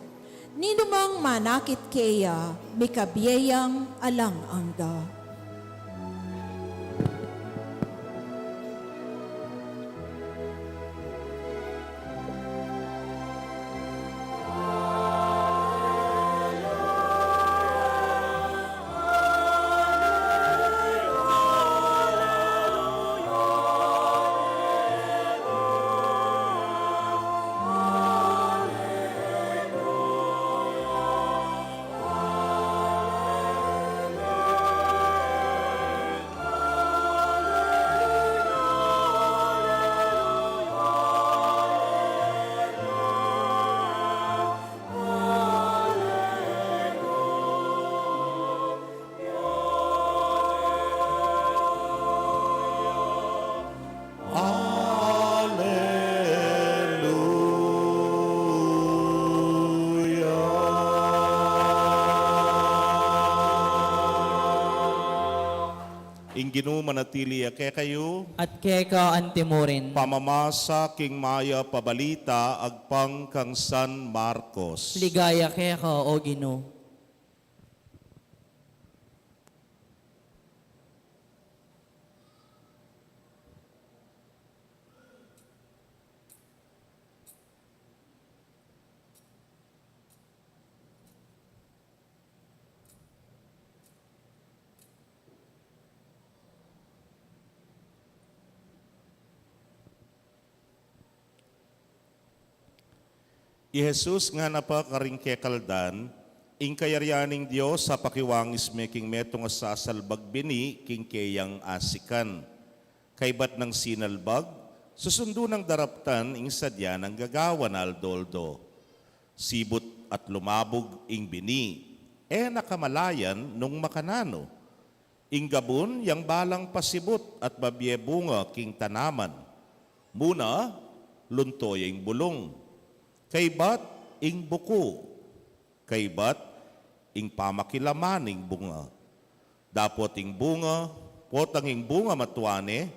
Ninumang manakit keya, mika bie yang alang angga. Aleluya. Ing Ginu manatili ya kekayu. At keka antimurin. Pamamasa king mayap a balita agpang kang San Marcos. Ligaya keka, O Ginu. I Jesus ngana pa karing kekaldan, ing kayarian ning Dios apakiwangis me king metung a sasalbag bini king keyang asikan. Kaybat nang sinalbag, susundu nang daraptan ing sadya nang gagawan aldo-aldo. Sibut at lumabug ing bini, e na kamalayan nung makananu. Ing gabun yang balang pasibut at babie bunga king tanaman. Muna, lunto ya ing bulung. Kaybat ing buku. Kaybat ing pamakilaman ning bunga. Dapot ing bunga, potang ing bunga matua ne,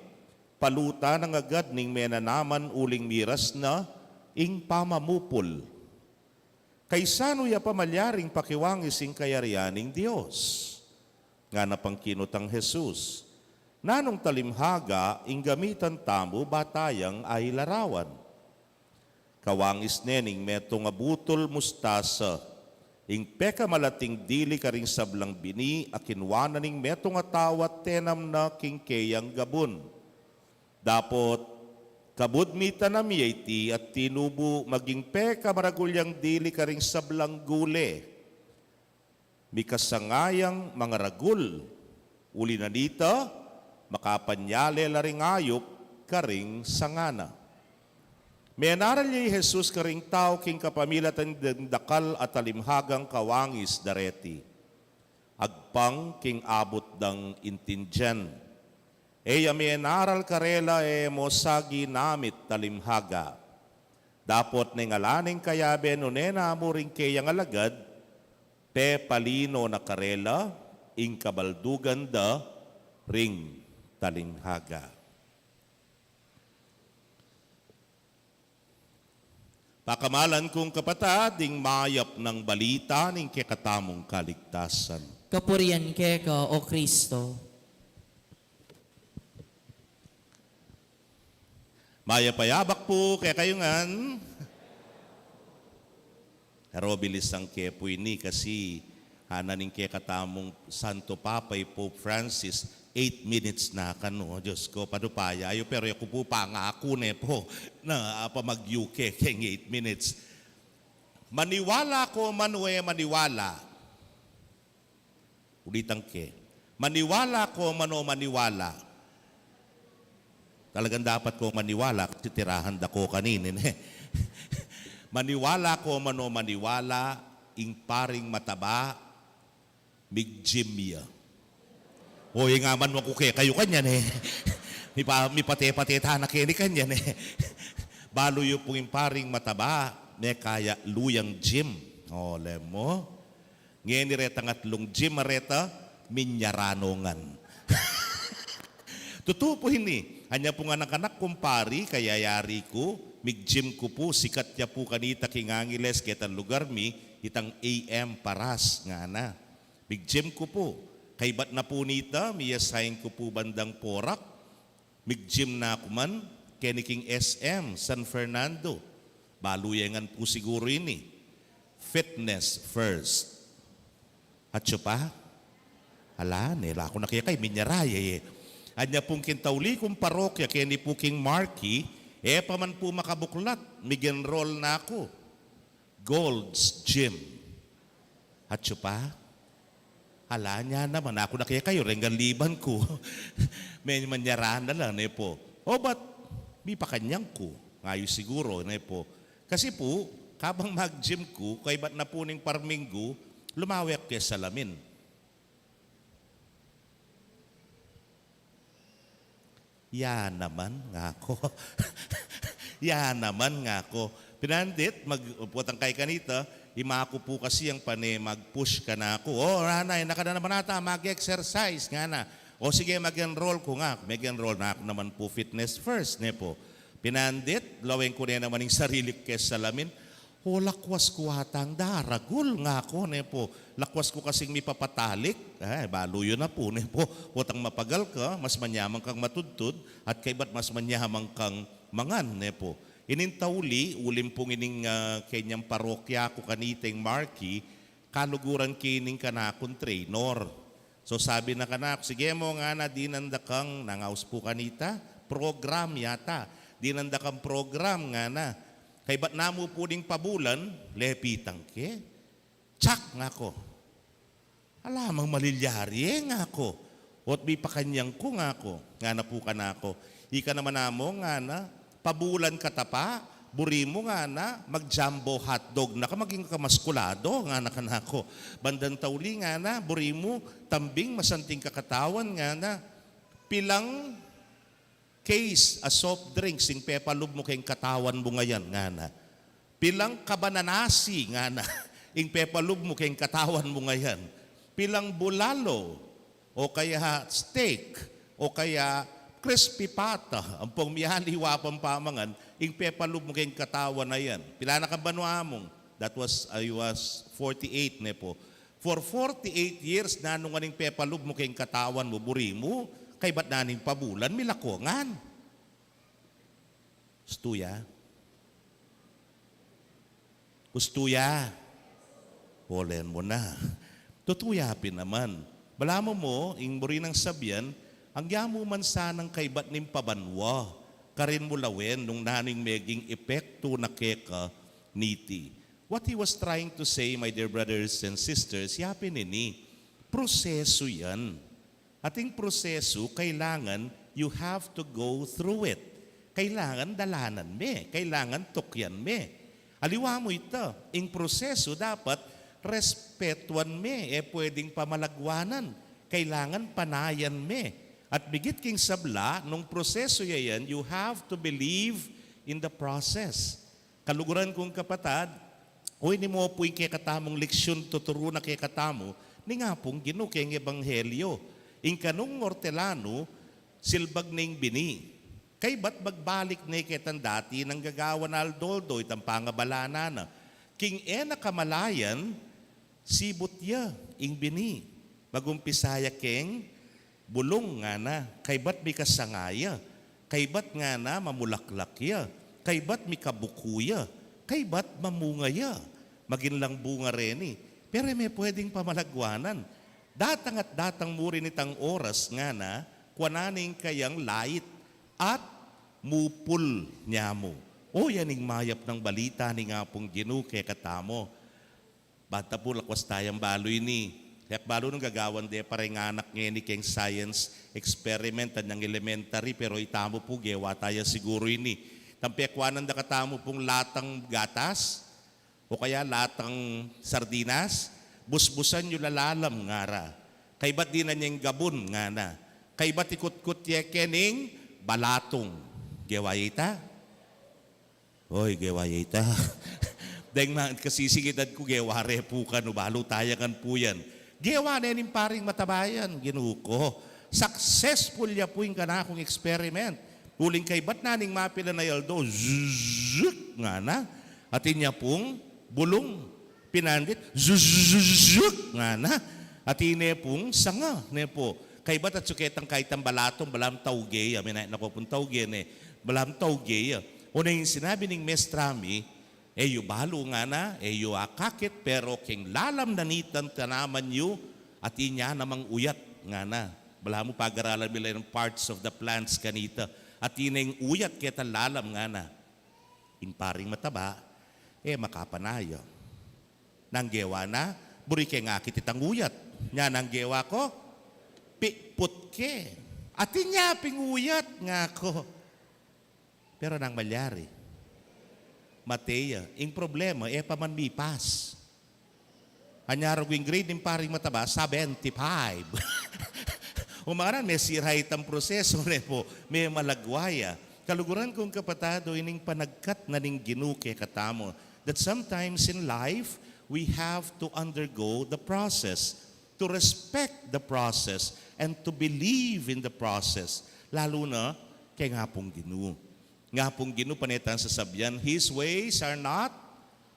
palutan na agad ning menanaman uling miras na ing pamamupul. Kaisanu ya pa malyaring pakiwangis ing kayarian ning Dios? Ngana pang kinutang Jesus, nanung talimhaga ing gamitan tamu ba tayang ailarawan? Kawangis ne ning metung a butul mustasa, ing pekamalating dili karing sablang bini a kinua na ning metung a tau at tenam na king keyang gabun. Dapot, kabud mitanam ya iti at tinubu maging pekamaragul yang dili karing sablang gule. Mika sanga yang mangaragul, uli na nita, makapanyale la ring ayup karing sanga na. Menaral ya i Jesus karing tau king kapamilatan ding dakal a talimhagang kawangis dareti. Agpang king abut dang intindian. E ya menaral karela e mo sa ginamit talimhaga. Dapot neng ala neng kayabe nune na mu ring keyang alagad, pepalino na karela ing kabaldugan da ring talimhaga. Pakamalan kung kapatad, ing mayap nang balita ning kekatamung kaligtasan. Kapurian keka, O Kristo. Mayap a yabak pu kekayu ngan. Pero bilisang ke pu ini kasi ngana ning kekatamung Santo Papa i Pope Francis, eight minutes na kanu. Diyos ko, padupayan yu, pero e ku pu pangaku ne pu na apa mag-U K keng eight minutes. Maniwala ko man o e maniwala. Ulitan ke. Maniwala ko man o maniwala. Talagang dapat ko maniwala kasi tirahan da ko kanini, ne. Maniwala ko man o maniwala, ing paring mataba, mig-gym ya. O, e nga man wa ku kekayu kanyan, e. Mipa-, mipate-pate tana keni kanyan, e. Balu yu pung ing paring mataba, mekaya lu yang gym. O, lemo. Ngeni retang atlung gym a reta, minyaranu ngan. Tutu pu ini, Anya pung anak-anak, kumpari, kayayari ku, mig-gym ku pu, sikat ya pu kanita king Angeles, ketang lugar mi, itang A M Paras, ngana. Mig-gym ku pu, kaybat na pu nita, mi-assign ku pu bandang Porac, mig-gym na ku man, keni king S M, San Fernando. Balu ye ngan pu siguru ini. Fitness first. Atsu pa? Ala, ne, la ku na kekay, minyara ye, e. Anya pung kintauli kung parokya, keni pu king Marquee, e pa man pu makabuklat, mig-enroll na ku. Gold's Gym. Atsu pa? Ala, nya naman, aku na kekayu, renggang liban ku. Me, manyara na la, ne pu. O, bat, mipakanyang ku. Ngayu siguru, ne pu. Kasi pu, kabang mag-gym ku, kaybat na pu ning parminggu, lumawek ke salamin. Ya naman, ngaku. Ya naman, ngaku. Pinandit, mag-, potang kay kanita, imaku pu kasi yang pane mag-push kanaku. O, nanay, naka na naman ata mag-exercise, ngana. O sige, mag-enroll ku, ngaku. Mag-enroll na ku naman pu, fitness first, ne pu. Pinandit, lawen ku ne naman ing sarili ku ke salamin. O, lakwas ku atang daragul, ngaku, ne pu. Lakwas ku kasing mipapatalik. Ay, balu yu na pu, ne pu. Potang mapagal ka, mas manyaman kang matudtud, at kaybat mas manyaman kang mangan, ne pu. Ining tauli, uling pung ining, ah, kenyang parokya ku kanita ing Marquee, kaluguran ke ining kanakung trainer. So sabi na kanaku, "Sige mu," ngana, "dinan da kang," nangaus pu kanita, "program yata. Dinan da kang program," ngana. "Kaybat namu pu ding pabulan, lepitan ke." "Tsak," ngaku. "Ala mang malilyari e," ngaku. "Ot mipakanyang ku," ngaku. Ngana pu kanaku, "Ika naman, Among," ngana, "pabulan ka tapa, buri mu," ngana, "mag-jumbo hotdog na ka, maging ka maskulado," ngana kanaku. Bandang tauli, ngana, "Buri mu tambing masanting ka katawan," ngana. "Pilang case a soft drinks ing pepalub mu keng katawan mu ngayan?" ngana. "Pilang kabananasi," ngana, "ing pepalub mu keng katawan mu ngayan? Pilang bulalo, o kaya steak, o kaya crispy pata, ampong mialiwa pang pamangan, ing pepalub mu keng katawan a yan? Pila na kang banua, Among?" That was, I was forty-eight, ne pu. "For forty-eight years, nanu ngan ing pepalub mu keng katawan mu, buri mu, kaybat na ning pabulan, milaku ngan." Ustu ya? Ustu ya? Olen mu na. Tutu ya pin naman. Balamu mu, ing buri nang sabian, agyamu man sanang kaybat ning pabanua, karin mu lawen nung nanu ing meging epektu na keka niti. What he was trying to say, my dear brothers and sisters, ya pin ini, prosesu yan. Ating prosesu, kailangan you have to go through it. Kailangan dalanan me, kailangan tukyan me. Aliwa mu ita, ing prosesu dapat respetuan me, e pwedeng pamalagwanan. Kailangan panayan me. At bigit king sabla, nung prosesu ya yan, you have to believe in the process. Kaluguran kung kapatad, o ini mu pu ing kekatamung leksyun tuturu na kekatamu ning Apung Ginu keng Ebanghelyo. Ing kanung ortelanu, silbag ne ing bini. Kaybat magbalik ne ketang dati nang gagawan aldo-aldo itang pangabalanan na. King e na kamalayan, sibut ya ing bini. Magumpisa ya keng bulung, ngana, kaybat mikasanga ya, kaybat, ngana, mamulaklak ya, kaybat mikabuku ya, kaybat mamunga ya. Magin lang bunga reni. Pero e me pwedeng pamalagwanan. Datang at datang mu rin itang oras, ngana, kuanan ne ing kayang lait at mupul nyamu. O, yan ing mayap nang balita ning Apung Ginu kekatamu. Banta pu, lakwas tayang balu ini. Kaya balu nung gagawan de pa reng anak ngeni keng science experiment, anyang elementary, pero itamu pu, gewa taya siguru ini. Itang pekuanan da katamu pung latang gatas, o kaya latang sardinas, busbusan yu la lalam, ngara. Kaybat dinan yeng gabun, ngana. Kaybat ikutkut ye kening balatung. Gewa ye ita? Oy, gewa ye ita. Deng ma-, kasisingitan ku, gewa re pu kanu, balu taya ngan pu yan. Gewa ne ning paring mataba yan, Ginu ku. Successful ya pu ing kanakung experiment. Uling kaybat na ning mapilan a aldo, zzz, ngana. Atin ya pung bulung, pinandit, zzz, ngana. Atin ne pung sanga, ne pu. Kaybat atsu ketang kaybat a balatung, balamu tauge ya, minayat na ku pung tauge ne, balamu tauge ya. Oneng sinabi ning mestra mi, e yu balu ngana, e yu akakit, pero keng lalam na nitang tanaman yu, atin ya namang uyat ngana. Balamu pagaralan mi la ing parts of the plants kanita. Atin neng uyat ketang lalam ngana. Ing paring mataba, e makapanaya. Nanu ing gewa na, buri keng akit itang uyat. Nya nanu ing gewa ku, pikput ke. Atin ya ping uyat, ngaku. Pero nanu ing malyari? Mate ya. Ing problema, e pa man mipas. Anya ragu ing grade ning paring mataba, seventy-five. Umangan, mesira itang proseso, ne pu, memalagwa ya. Kaluguran kung kapatad, o ining panagkat na ning Ginu kekatamu, that sometimes in life, we have to undergo the process, to respect the process, and to believe in the process. Lalu na keng Apung Ginu. Ing Apung Ginu, pane tang sasabian, His ways are not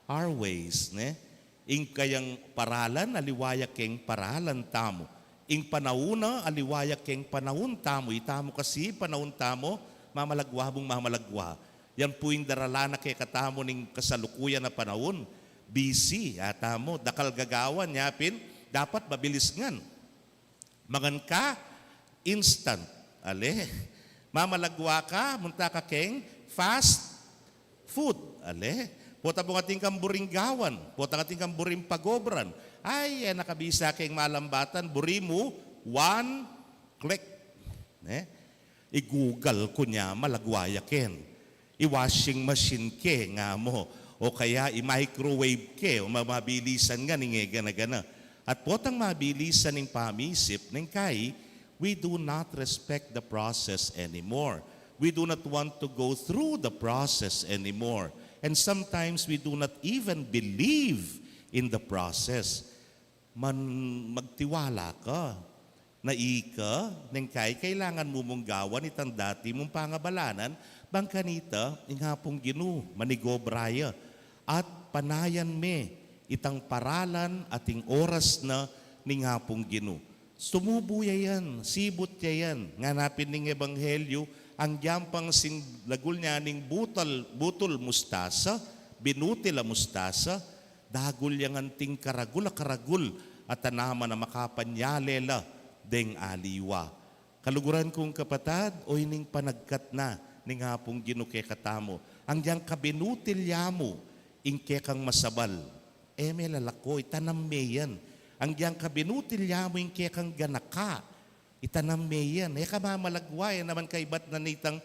our ways, ne? Ing kayang paralan, aliwa ya keng paralan tamu. Ing panaun na, aliwa ya keng panaun tamu. Itamu kasi, panaun tamu, mamalagwa mung mamalagwa. Yan pu ing daralan na kekatamu ning kasalukuyan a panaun. Busy, atamu, dakal gagawan, nya pin, dapat mabilis ngan. Mangan ka, instant. Ale. Mamalagwa ka, munta ka keng fast food. Ale. Pota mung atin kang buring gawan, pota mung atin kang buring pagobran. Ay, e na ka bisa keng malambatan, buri mu, one click. Ne? I-Google ku nya, malagwa ya ken. I-washing machine ke, ngamu. O kaya i-microwave ke, o ma-, mabilisan ngan ing e gana-gana. At potang mabilisan ing pamisip, neng kai, we do not respect the process anymore. We do not want to go through the process anymore. And sometimes we do not even believe in the process. Man-, magtiwala ka. Na ika, neng kai, kailangan mu mung gawan itang dati mung pangabalanan, bang kanita, ing Apung Ginu, manigobra ya, at panayan me itang paralan at ing oras na ning Apung Ginu. Sumubu ya yan, sibut ya yan, ngana pin ning ebanghelyu, anggyang pang sing lagul nya ning butul, butul mustasa, binutil a mustasa, dagul yang anting karagul a karagul a tanaman a makapanyale la deng aliwa. Kaluguran kung kapatad, o ining panagkat na ning Apung Ginu kekatamu. Anggyang kabinutil ya mu ing kekang masabal, e me lalako, itanam me yan. Anggyang kabinutil ya mu ing kekang ganaka, itanam me yan. E ka mamalagwa, e naman kaibat na nitang,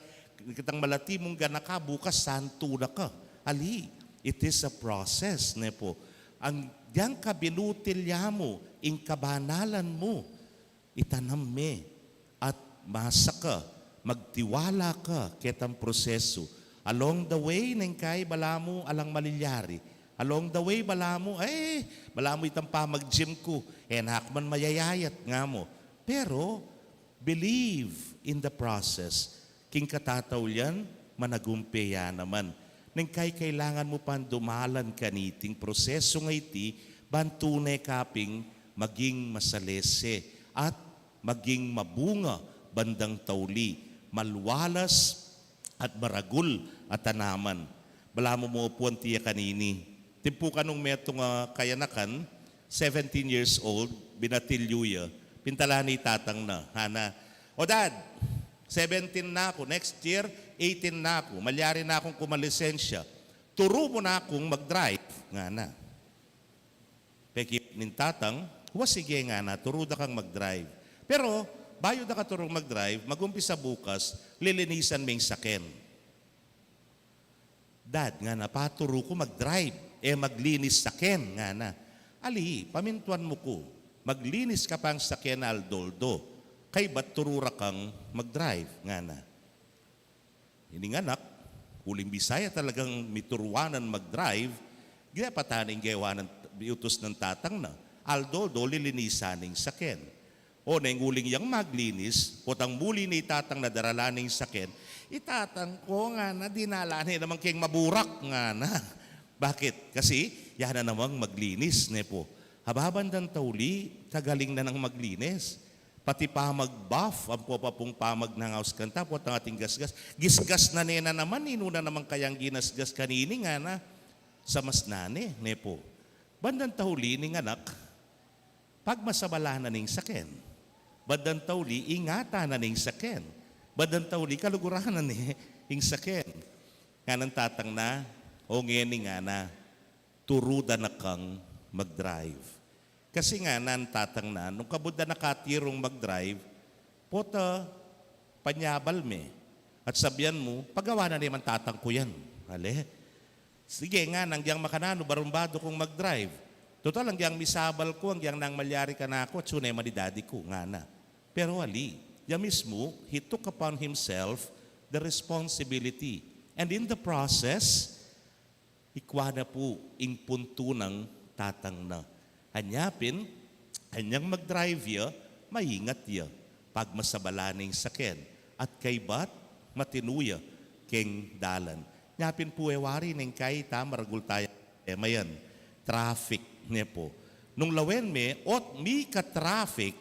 kitang malati mung ganaka, bukas santu na ka. Ali, it is a process, ne pu. Anggyang kabinutil ya mu ing kabanalan mu, itanam me. At masa ka, magtiwala ka ketang prosesu. Along the way, neng kai, balamu alang malilyari. Along the way, balamu, ay, balamu itang pamag-gym ku, e na ku man mayayayat, ngamu. Pero, believe in the process. King katataulian, managumpe ya naman. Neng kai, kailangan mu pang dumalan kaniting prosesu a iti, ban tune ka ping maging masalese at maging mabunga bandang tauli, malwalas at maragul a tanaman. Balamu mu pu anti ya kanini. Timpu kanung metung a kayanakan, seventeen years old, binatilyu ya, pintalan ne i tatang na, ngana, "O Dad, seventeen na ku, next year, eighteen na ku, malyari na kung kumalisensya. Turu mu na kung mag-drive," ngana. Peki ning tatang, "Wa, sige," ngana, "turu da kang mag-drive. Pero, bayu da ka turung mag-drive, mag-umpisa bukas, lilinisan me ing saken." "Dad," ngana, "paturu ku mag-drive, e maglinis saken," ngana. "Ali, pamintuan mu ku, maglinis ka pang saken aldo-aldo. Kaybat turu ra kang mag-drive," ngana. Ining anak, uling bisa ya talagang mituruanan mag-drive, ginapat na ing gewa nang utus ning tatang na, aldo-aldo lilinisan ing saken. O, neng uling yang maglinis, potang muli ne i tatang na, darala ne ing saken. I tatang ku, ngana, dinala ne naman keng maburak, ngana. Bakit? Kasi ya na namang maglinis, ne pu. Aba, bandang tauli, kagaling na nang maglinis. Pati pamag-buff, ampo pa pung pamagnangaus kanta, potang ating gasgas. Gisgas na ne na naman, ninu na namang kayang ginasgas kanini, ngana. Samas na ne, ne pu. Bandang tauli ning anak, pagmasabala na ne ing saken. Bandang tauli, ingatan na ne ing saken. Bandang tauli, kaluguran na ne ing saken. Ngana ning tatang na, o ngeni, ngana, turu da na kang mag-drive. Kasi, ngana ning tatang na, nung kabud da na katirung mag-drive, pota panyabal me. At sabian mu, pagawa na ne man tatang ku yan. Ale? Sige, ngana, anggiyang makananu, barumbadu kung mag-drive. Total, anggiyang misabal ku, anggiyang nang malyari kanaku, atsu ne man i daddy ku, ngana. Pero ali, ya mismu, he took upon himself the responsibility. And in the process, ikwa na pu ing puntu nang tatang na. Anya pin, anyang mag-drive ya, maingat ya. Pagmasabala ne ing saken, at kaybat, matinu ya keng dalan. Nya pin pu, e wari neng kaita, maragul taya, e mayan, traffic, ne pu. Nung lawen me, ot mika-traffic,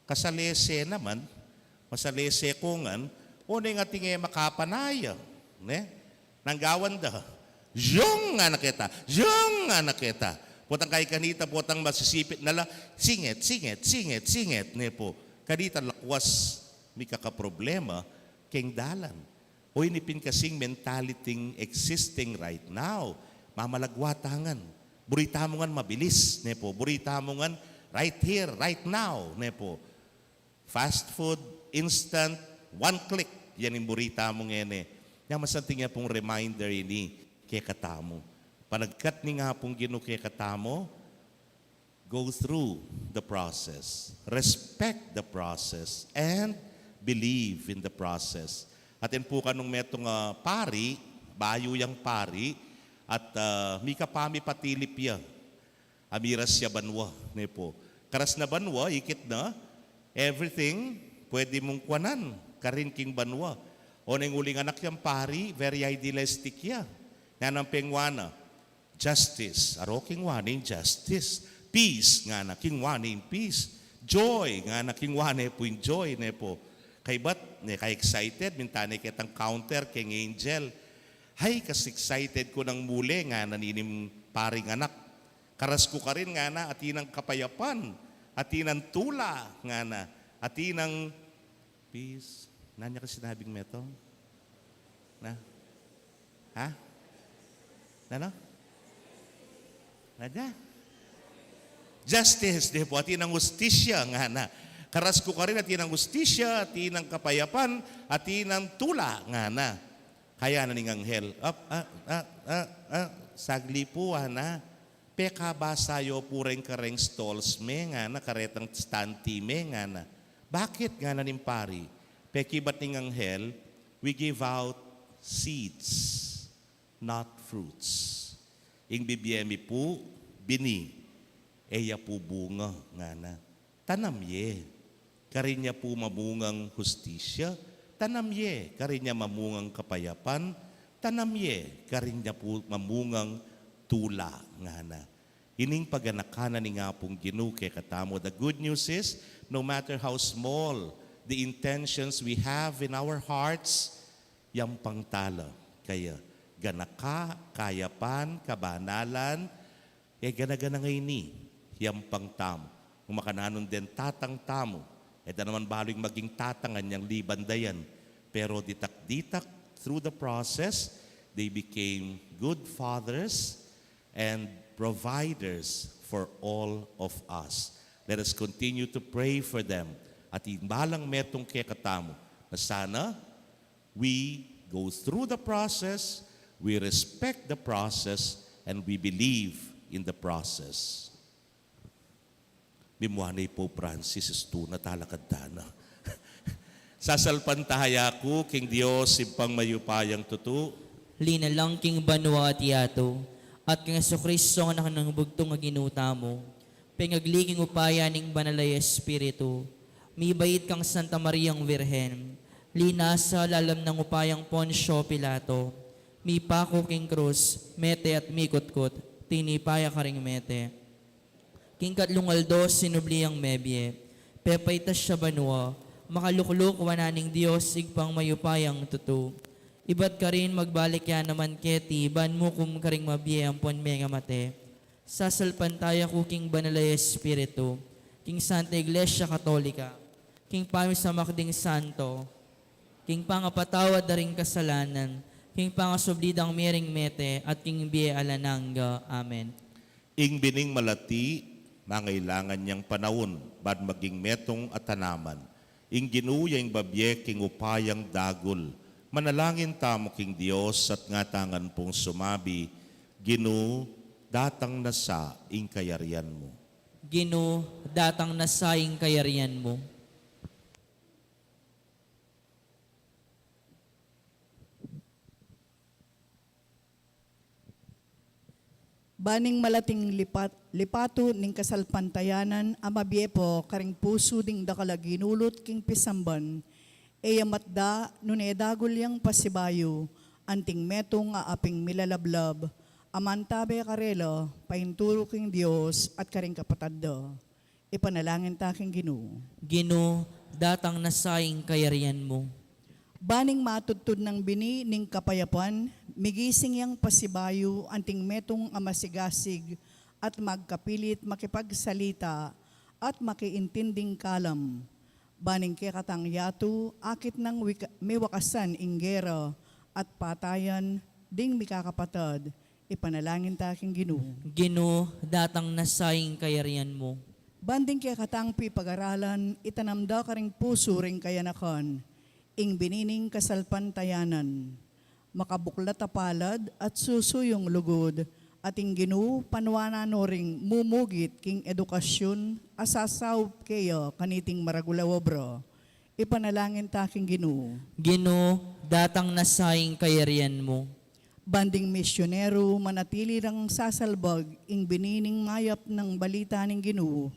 kasalese naman, masalese ku ngan, o neng ating e makapanaya, ne? Nanggawan da, "Yung!" ngana keta, "Yung!" ngana keta. Potang kay kanita, potang masisipit na la, singet, singet, singet, singet, ne pu. Kanita lakwas mikakaproblema keng dalan. O ini pin kasing mentality existing right now. Mamalagwa ta ngan. Buri tamu ngan mabilis, ne pu. Buri tamu ngan right here, right now, ne pu. Fast food, instant, one click. Yan ing buri tamu ngeni. Nya masanting ya pung reminder ini kekatamu. Panagkat ning Apung Ginu kekatamu, go through the process, respect the process, and believe in the process. Atin pu kanung metung a pari, bayu yang pari, at, ah, mika pamipatilip ya. Amiras ya banua, ne pu. Karas na banua, ikit na, everything pwede mung kuanan karin king banua. O neng uling anak yang pari, very idealistic ya. Nganang pengwa na, justice. Aro, kingwa ne ing justice. Peace, ngana, kingwa ne ing peace. Joy, ngana, kingwa ne pu ing joy, ne pu. Kaybat, ne ka-excited, minta ne ketang counter keng angel. Hay, kas-excited ku nang muli, ngana nining paring anak. Karas ku karin, ngana, atin nang kapayapan, atin nang tula, ngana, atin nang peace. Nanu ya ka sinabing metung? Na? Ha? Nanu? Nanu ya? Justice, ne pu, atin nang hustisya, ngana. Karas ku karin, atin nang hustisya, atin nang kapayapan, atin nang tula, ngana. Kaya na ning anghel, "Ap, ah, ah, ah, ah, sagli pu, ngana. Pekabasa yu pu reng kareng stalls me, ngana, karetang stante me," ngana. "Bakit?" ngana ning pari. Pekibat ning anghel, "We give out seeds, not fruits. Ing bibie mi pu, bini, e ya pu bunga," ngana. "Tanam ye, karin ya pu mamungang hustisya. Tanam ye, karin ya mamungang kapayapan. Tanam ye, karin ya pu mamungang tula," ngana. Ining paganakan na ning Apung Ginu kekatamu. The good news is, no matter how small the intentions we have in our hearts, yampang tala kaya ganaka, kayapan, kabanalan, e gana-gana ngeni, yampang tamu. Nung makananung deng tatang tamu, e da naman balu ing maging tatang anyang liban da yan. Pero ditak-ditak, through the process, they became good fathers and providers for all of us. Let us continue to pray for them. At imbalang metung kekatamu, na sana we go through the process, we respect the process, and we believe in the process. Mimua ne i Pope Francis, istu na, talakad ta na. Sasalpantaya ku king Dios, Ibpang mayupayang tutu. Linalang king banua at yatu, at kang Jesucristo, anak nang bugtung a Ginu tamu, pengagli king upaya ning Banal a Espiritu, Mibait kang Santa Mariang Virgen, linasa lalam nang upayang Poncio Pilato, mipaku king krus, mete at mikutkut, tinipa ya karing mete. King katlung aldo sinubli yang mebie, pepaitas ya banua, makalukluk wanan ning Dios Ibpang mayupayang tutu. Ibat karin magbalik ya naman keti ban mukum karing mabie ampon mengamate. Sasalpantaya ku king Banal a Espiritu, king Santa Iglesia Katolika, king pamisamak ding santo, king pangapatawad da ring kasalanan, king pangasubli dang miring mete, at king bie alang angga. Amen. Ing bining malati, mangailangan yang panaun, ban maging metung a tanaman. Ing Ginu ya ing babie king upayang dagul. Manalangin tamu king Dios at ngatangan pung sumabi, Ginu, datang na sa ing kayarian mu. Ginu, datang na sa ing kayarian mu. Ban ing malating lipat, lipatu ning kasalpantayanan a mabie pu karing pusu ding dakal a ginulut king pisamban, e ya matda nune dagul yang pasibayu, anting metung a aping milalablab, a mantabe karela, painturu king Dios at karing kapatad da. Ipanalangin ta king Ginu. Ginu, datang na sa ing kayarian mu. Ban ing matudtud nang bini ning kapayapan, migising yang pasibayu anting metung a masigasig at magkapilit makipagsalita at makiintinding kalam. Ban ing kekatang yatu, akit nang wika-, miwakasan ing gera at patayan ding mikakapatad, ipanalangin ta king Ginu. Ginu, datang na sa ing kayarian mu. Ban ding kekatang pipagaralan, itanam da karing pusu ring kayanakan ing bini ning kasalpantayanan. Makabuklat a palad at susuyung lugud, at ing Ginu panuanan no ring mumugit king edukasyun a sasaup keya kaniting maragul a obra. Ipanalangin ta king Ginu. Ginu, datang na sa ing kayarian mu. Ban ding misyuneru manatili lang sasalbag ing bini ning mayap nang balita ning Ginu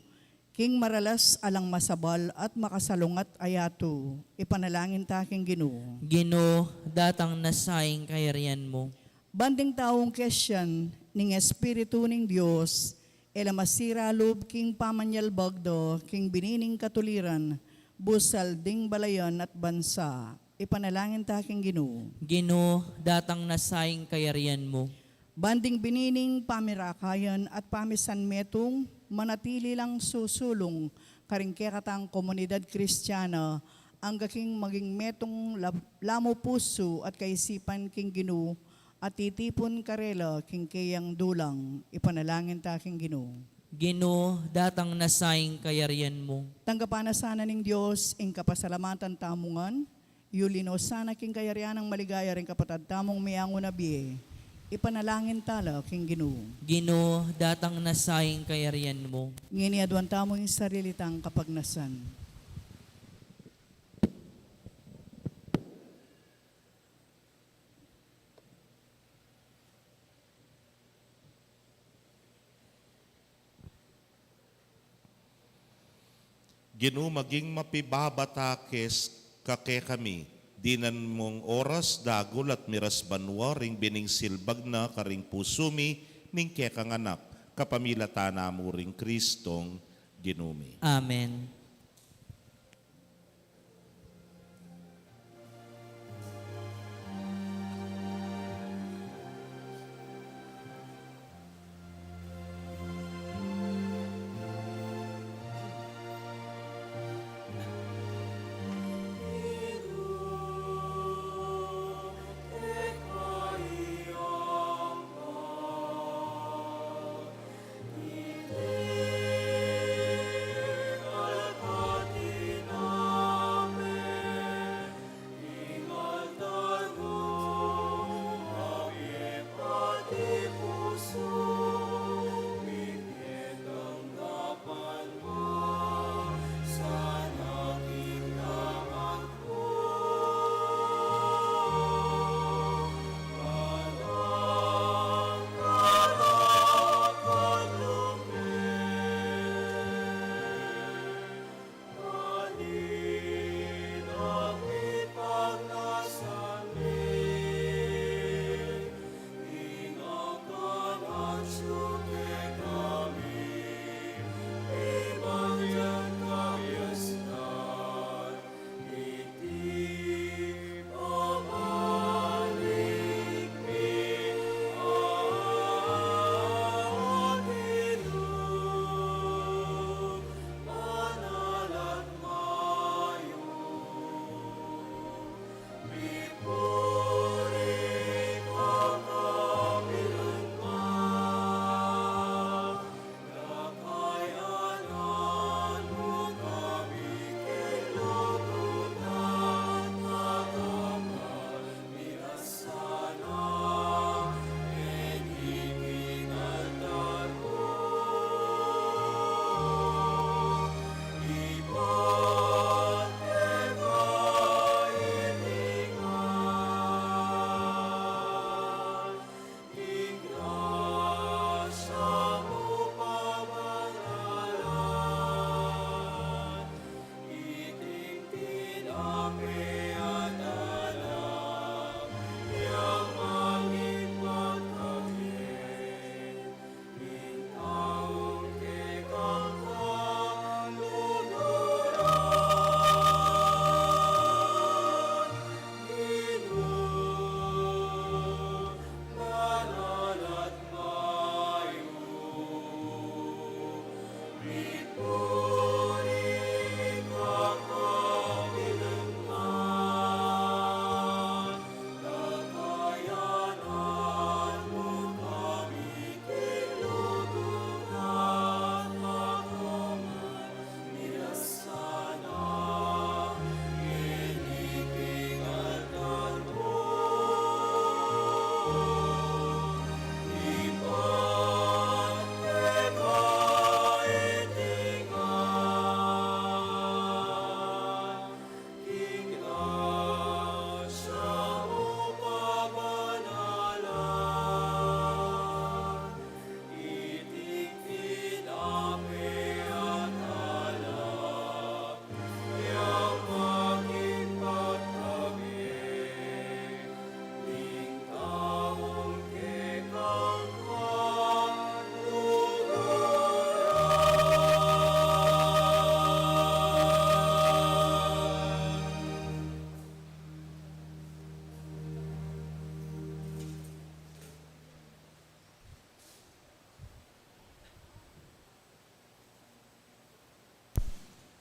king maralas alang masabal at makasalungat a yatu. Ipanalangin ta king Ginu. Ginu, datang na sa ing kayarian mu. Ban ding taung kesian ning Espiritu ning Dios, e la masira lub king pamanyalbag da king bini ning katuliran, busal ding balayan at bansa. Ipanalangin ta king Ginu. Ginu, datang na sa ing kayarian mu. Ban ding bini ning pamirakayan at pamisanmetung, manatili lang susulung karing kekatang komunidad Kristiana, angga king maging metung lab-, lamu pusu at kaisipan king Ginu, at titipun karela king keyang dulang. Ipanalangin ta king Ginu. Ginu, datang na sa ing kayarian mu. Tanggapan na sana ning Dios ing kapasalamatan tamu ngan, yuli no sana king kayarian nang maligaya ring kapatad tamung miangu na bie. Ipanalangin ta la king Ginu. Ginu, datang na sa ing kayarian mu. Ngeni aduan tamu ing sarili tang kapagnasan. Ginu, maging mapibabata ke kekami dinan mung oras, dagul at miras banua ring bining silbag na karing pusu mi ning kekang Anak, kapamilatan na mu ring Kristong Ginu mi. Amen.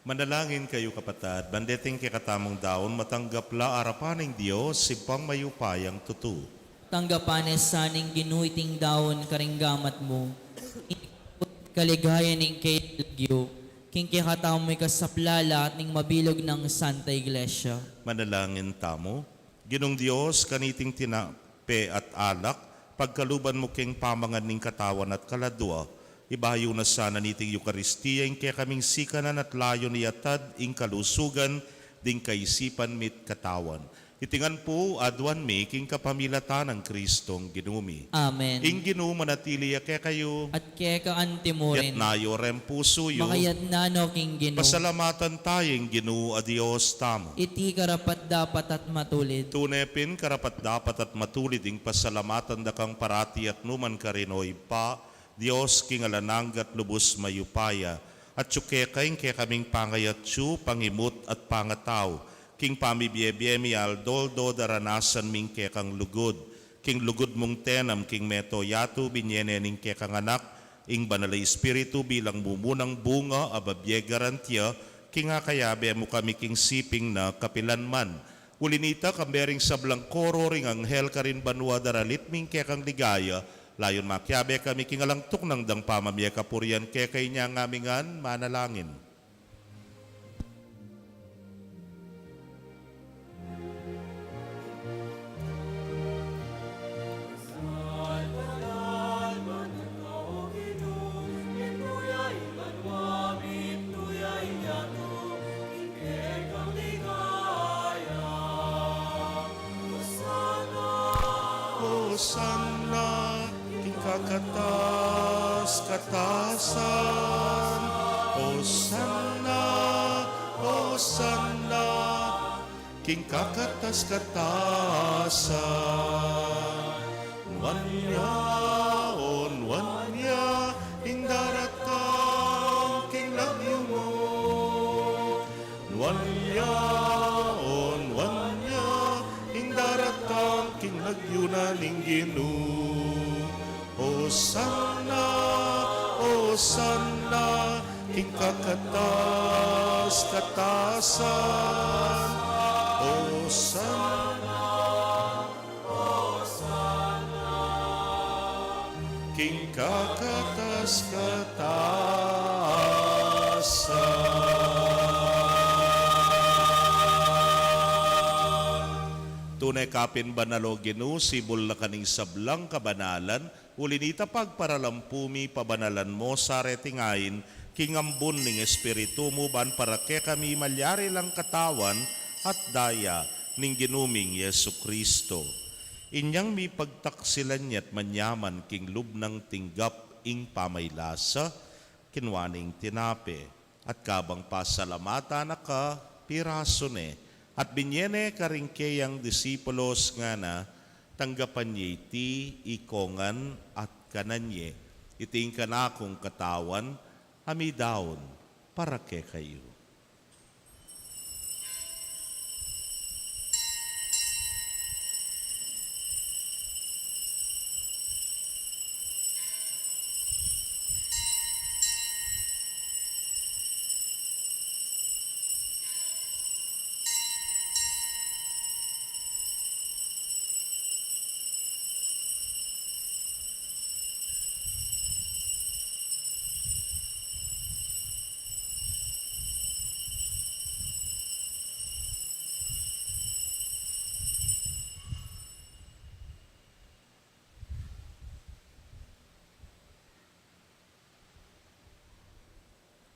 Manalangin kayu, kapatad, ban deting kekatamung daun matanggap la arapan ning Dios, Ibpang mayupayang tutu. Tanggapan ne sa ning Ginu iting daun karing gamat mu, kaligayan ning kayang lagyu, king kekatamu ikasaplala at ning mabilug nang Santa Iglesia. Manalangin tamu. Ginung Dios, kaniting tinape at alak, pagkaluban mu king pamangan ning katawan at kaladua, ibayu na sana niting Eukaristia ing kekaming sikanan at layun iatad ing kalusugan ding kaisipan mi't katawan. Iti ngan pu aduan mi king kapamilatan nang Kristong Ginu mi. Amen. Ing Ginu manatili ya kekayu. At keka anti mu rin. Itas yu ring pusu yu. Makatas no king Ginu. Pasalamatan tamu ing Ginu a Dios tamu. Iti karapat-dapat at matulid. Tune pin karapat-dapat at matulid ing pasalamatan da kang parati at nukarin man, O Ibpa, Dios king alang angga at lubus mayupaya. At atyu keka ing kekaming pangayatsu, pangimut at pangatau, king pamibie-bie mi aldo-aldo daranasan mi ing kekang lugud. King lugud mung tinanam king mabilug a yatu, binie ne ning kekang Anak ing Banal a Espiritu bilang mumunang bunga a bibie garantiya, king akayabe mu kami king siping na kapilanman. Uli na nita, kambe ring sablang koro ring anghel karin banua daralit mi ing kekang ligaya, layun makiabe kami king alang tuknang dang pamamie kapurian keka. Inya ngan mi manalangin. Hosanna king kakatas-katasan. Hosanna, Hosanna king kakatas-katasan. Nuan ya, o nuan ya ing daratang king lagyu mu. Nuan ya, o nuan ya ing daratang king lagyu na ning Ginu. Hosanna, Hosanna king kakatas-katasan. Hosanna, Hosanna king kakatas-katasan. Tune ka pin banal, o Ginu, sibul na ka ning sablang kabanalan, uli na nita pagparalampu mi pabanalan mu sa reting ain king ambun ning Espiritu mu, ban para kekami malyari lang katawan at daya ning Ginu ming Jesucristo. Inyang mipagtaksilan ya't manyaman king lub nang tinggap ing pamaylasa, kinua ne ing tinape, at kabang pasalamatan na ka, pirasu ne, at binie ne karing keyang disipulos, ngana: Tanggapan ye iti ikongan at kanan ye. Iti ing kanakung katawan a midaun para kekayu.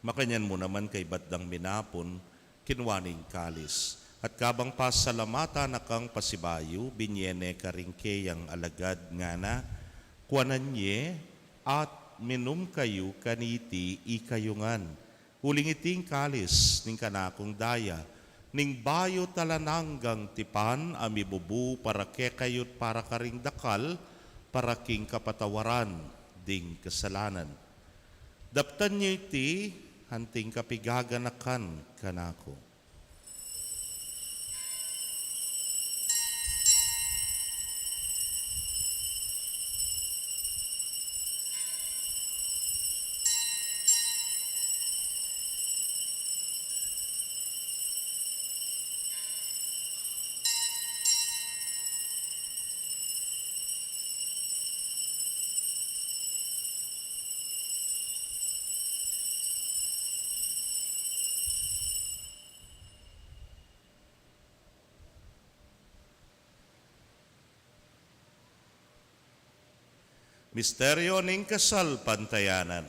Makanyan mu naman kaybat dang minapun, kinua ne ing kalis, at kabang pasalamatan na kang pasibayu, binie ne karing keyang alagad, ngana: Kuanan ye at minum kayu kaniti ikayu ngan, uling iti ing kalis ning kanakung daya, ning bayu at alang anggang tipan a mibubu para kekayu't para karing dakal, para king kapatawaran ding kasalanan. Daptan ye iti anting kapigaganakan kanaku. Misteryo ning kasalpantayanan.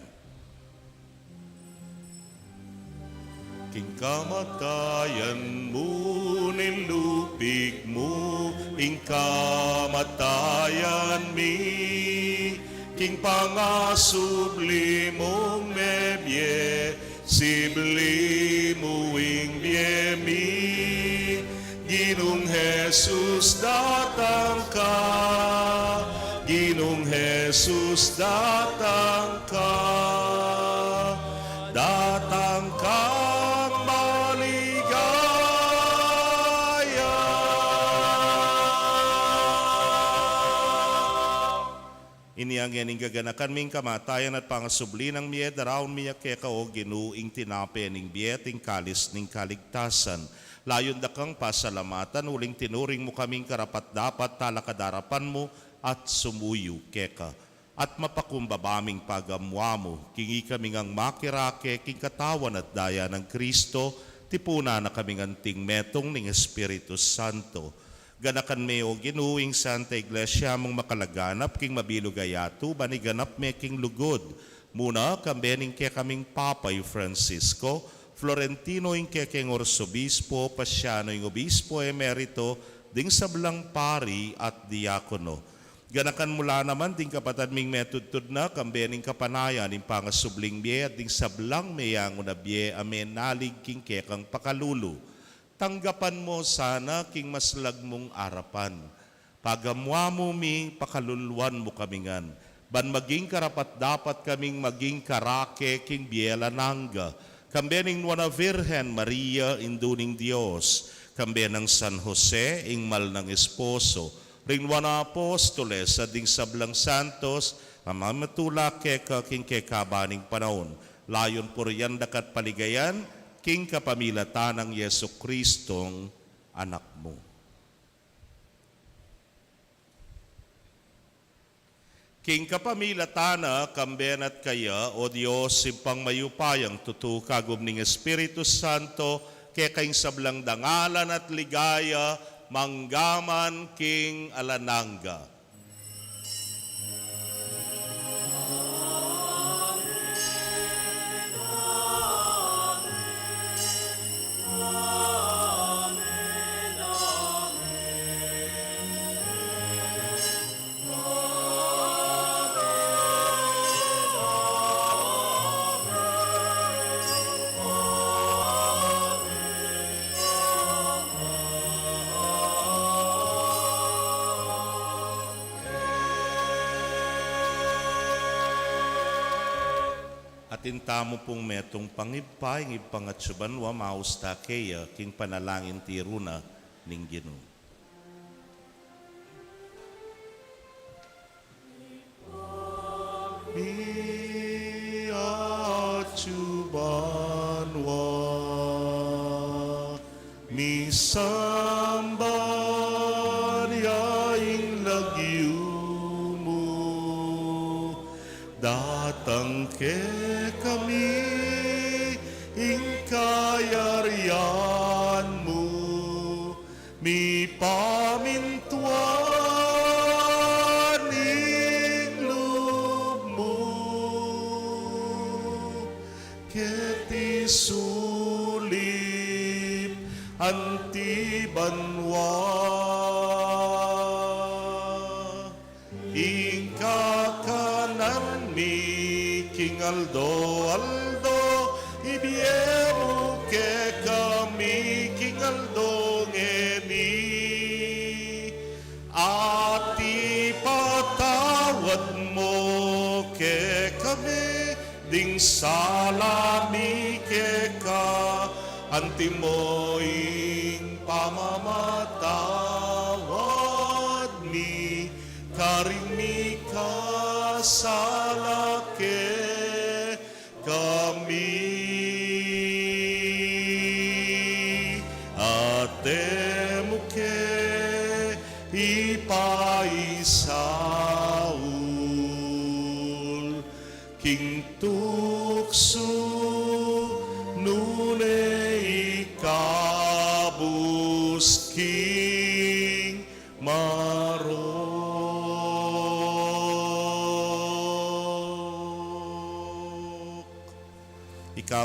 King kamatayan mu, nilupig mu ing kamatayan mi, king pangasubli mung mebie, sibli mu ing bie mi. Ginung Jesus, datang ka. Ginung Jesus, datang ka. Datang kang maligaya. Inya ngening gaganakan mi ing kamatayan at pangasubli nang mie, daraun mi keka, o Ginu, ing tinape ning bie at ing kalis ning kaligtasan. Layun da kang pasalamatan uling tinuring mu kaming karapat-dapat talakad king arapan mu at sumuyu keka. At mapakumbaba ming pagamuan mu, king ikami ngang makirake king katawan at daya nang Kristo, tipunan na kaming anting metung ning Espiritu Santo. Ganakan me, o Ginu, ing Santa Iglesia mung makalaganap king mabilug a yatu, ban iganap me king lugud mu na, kambe ning kekaming Papa i Francisco, Florentino ing kekeng Arsobispo, Paciano ing Obispo Emerito, ding sablang pari at diakono. Ganakan mu la naman ding kapatad ming metudtud na, kambe ning kapanayan ning pangasubling bie at ding sablang meyangu na bie a menalig king kekang pakalulu. Tanggapan mu sana king maslag mung arapan. Pagamuan mu mi, pakaluluan mu kami ngan, ban maging karapat-dapat kaming maging karake king bie alang angga, kambe ning Nuan a Virgen Maria, Indu ning Dios, kambe nang San Jose, ing mal nang esposo, ring nuan a apostoles, at ding sablang santos a mamatula keka king kekaban ning panaun, layun purian da ka at paligayan, king kapamilatan nang Jesucristong Anak mu. King kapamilatan na, kambe na at kaya, o Dios, Ibpang mayupayang tutu, kagum ning Espiritu Santo, keka ing sablang dangalan at ligaya, mangga man king alang angga. Atin tamu pung metung pang Ibpa, ing Ibpang atsu banua, maus ta keya king panalangin tiru na ning Ginu. Mi atsu banua, misamban ya ing lagyu mu, datang kekami ing kayarian mu, mipamintuan ing lub mu keti sulip anti banua. Ing kakanan mi king aldo-aldo, ibie mu kekami king aldo ngeni, at ipatawad mu kekami ding sala mi keka, anti mo ing pamamatawad mi karing mikasala kekami. At e mu ke ipaisaul king tuksu, nune ikabus king marok.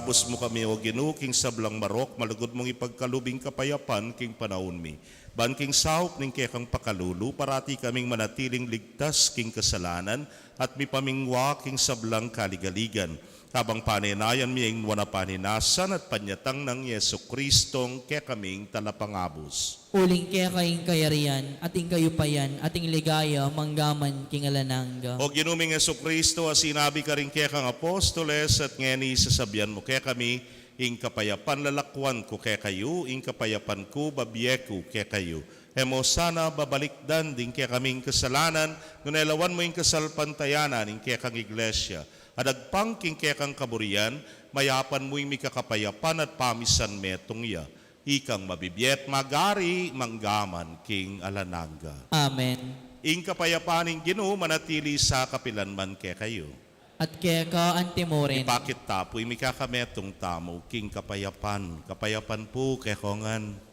Pus mu kami, O Ginu, king sablang marok, malugud mung ipagkalub ing kapayapan king panaun mi. Ban king saup ning kekang pakalulu, parati kaming manatiling ligtas king kasalanan at mipamingwa king sablang kaligaligan. Kabang panenayan mi ing nuan a paninasan at panyatang nang Jesucristong kekaming Talapangabus. Uling keka ing kayarian, at ing kayupayan, at ing ligaya, manggaman king alang angga. O Ginu ming Jesucristo, a sinabi karing kekang apostoles, at ngeni sasabian mu kekami, ing kapayapan lalakwan ku kekayu, ing kapayapan ku babie ku kekayu. E mu sana babalikdan ding kekaming kasalanan, nune lawan mu ing kasalpantayanan ning kekang Iglesia. At agpang king kekang kaburian, mayapan mu ing mikakapayapan at pamisan metung ya. Ikang mabibie at magari manggaman king alang angga. Amen. Ing kapayapan ning Ginu manatili sa kapilan man kekayu. At keka antimurin. Ipakit ta pu ing mikakametung tamu king kapayapan. Kapayapan pu kekongan.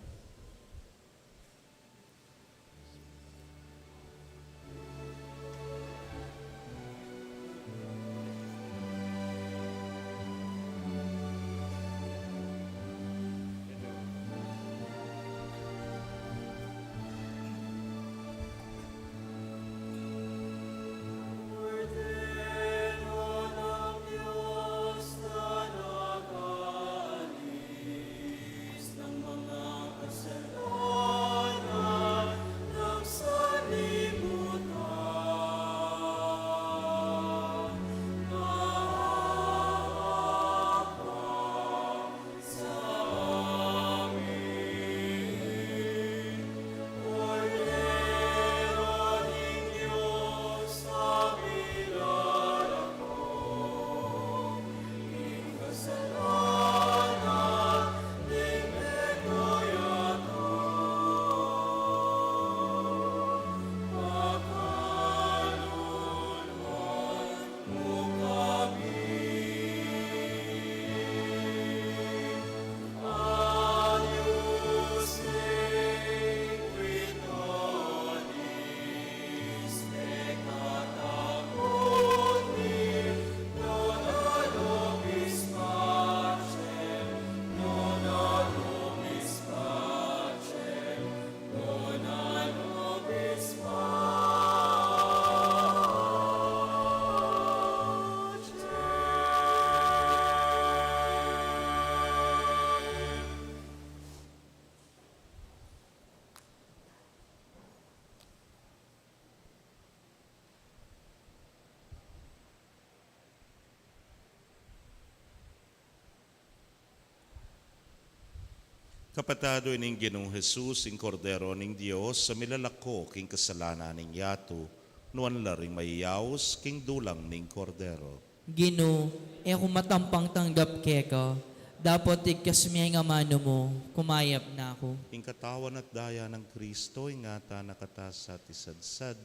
Kapatad, ini ing Ginung Jesus, ing Kordero ning Dios, a milalako king kasalanan ning yatu, nuan la ring mayayaus king dulang ning Kordero. Ginu, e ku matampang tanggap keka, dapot igkas me ing amanu mu, kumayap na ku. Ing katawan at daya nang Kristo, ingatan na kata sa at isadsad,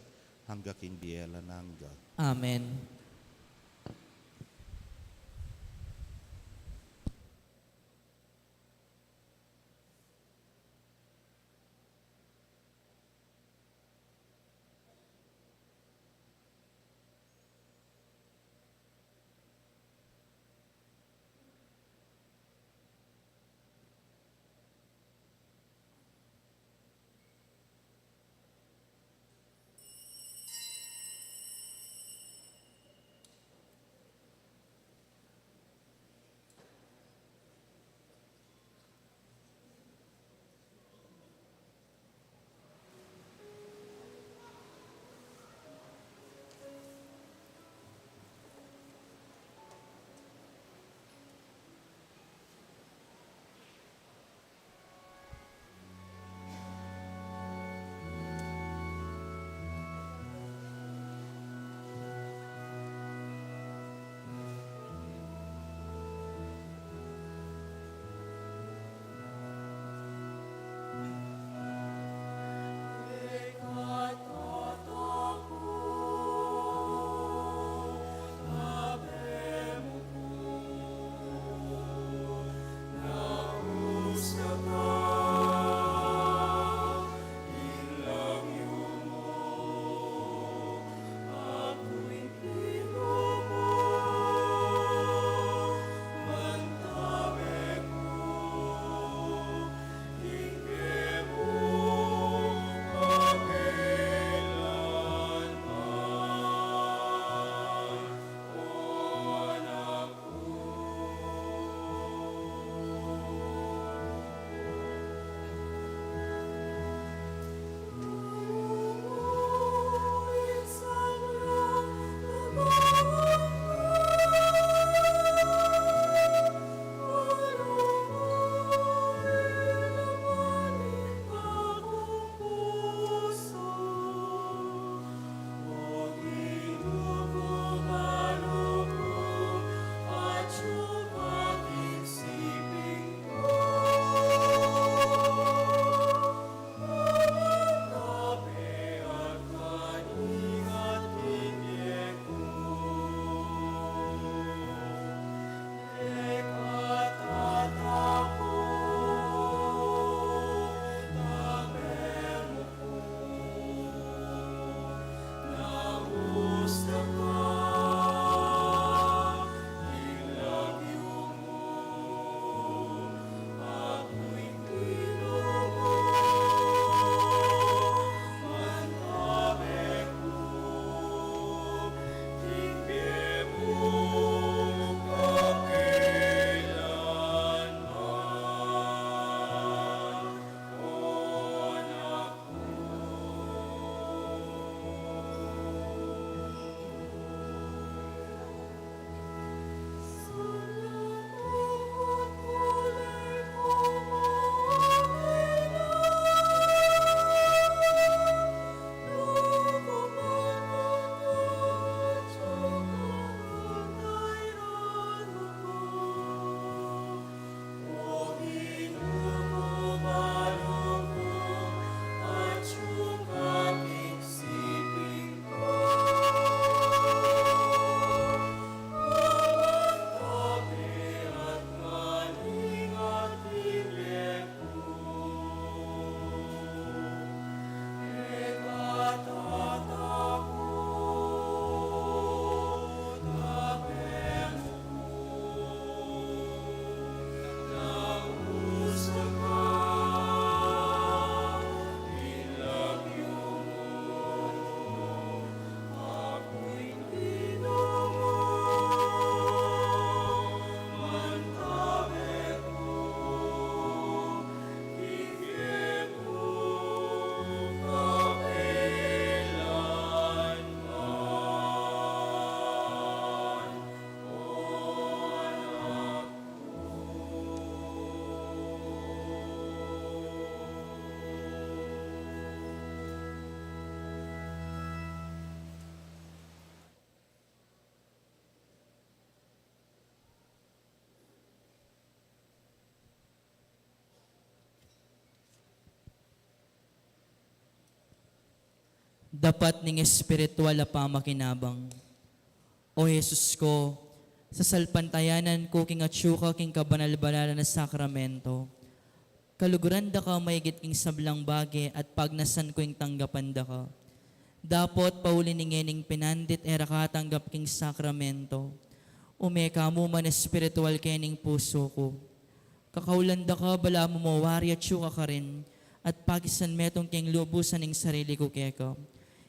angga king bie alang angga. Amen. Dapat ning espiritual a pamakinabang. O Jesus ko, sasalpantayanan ku king atsu ka king kabanal-banalan a sakramento. Kaluguran da ka maigit king sablang bage at pagnasan ku ing tanggapan da ka. Dapot pauli ning ngening pinandit e ra ka tanggap king sakramento, ume ka mu man espiritual kening pusu ku. Kakaulan da ka, balamu mo wari atsu ka karin, at pakisanmetung keng lubusan ing sarili ku keka.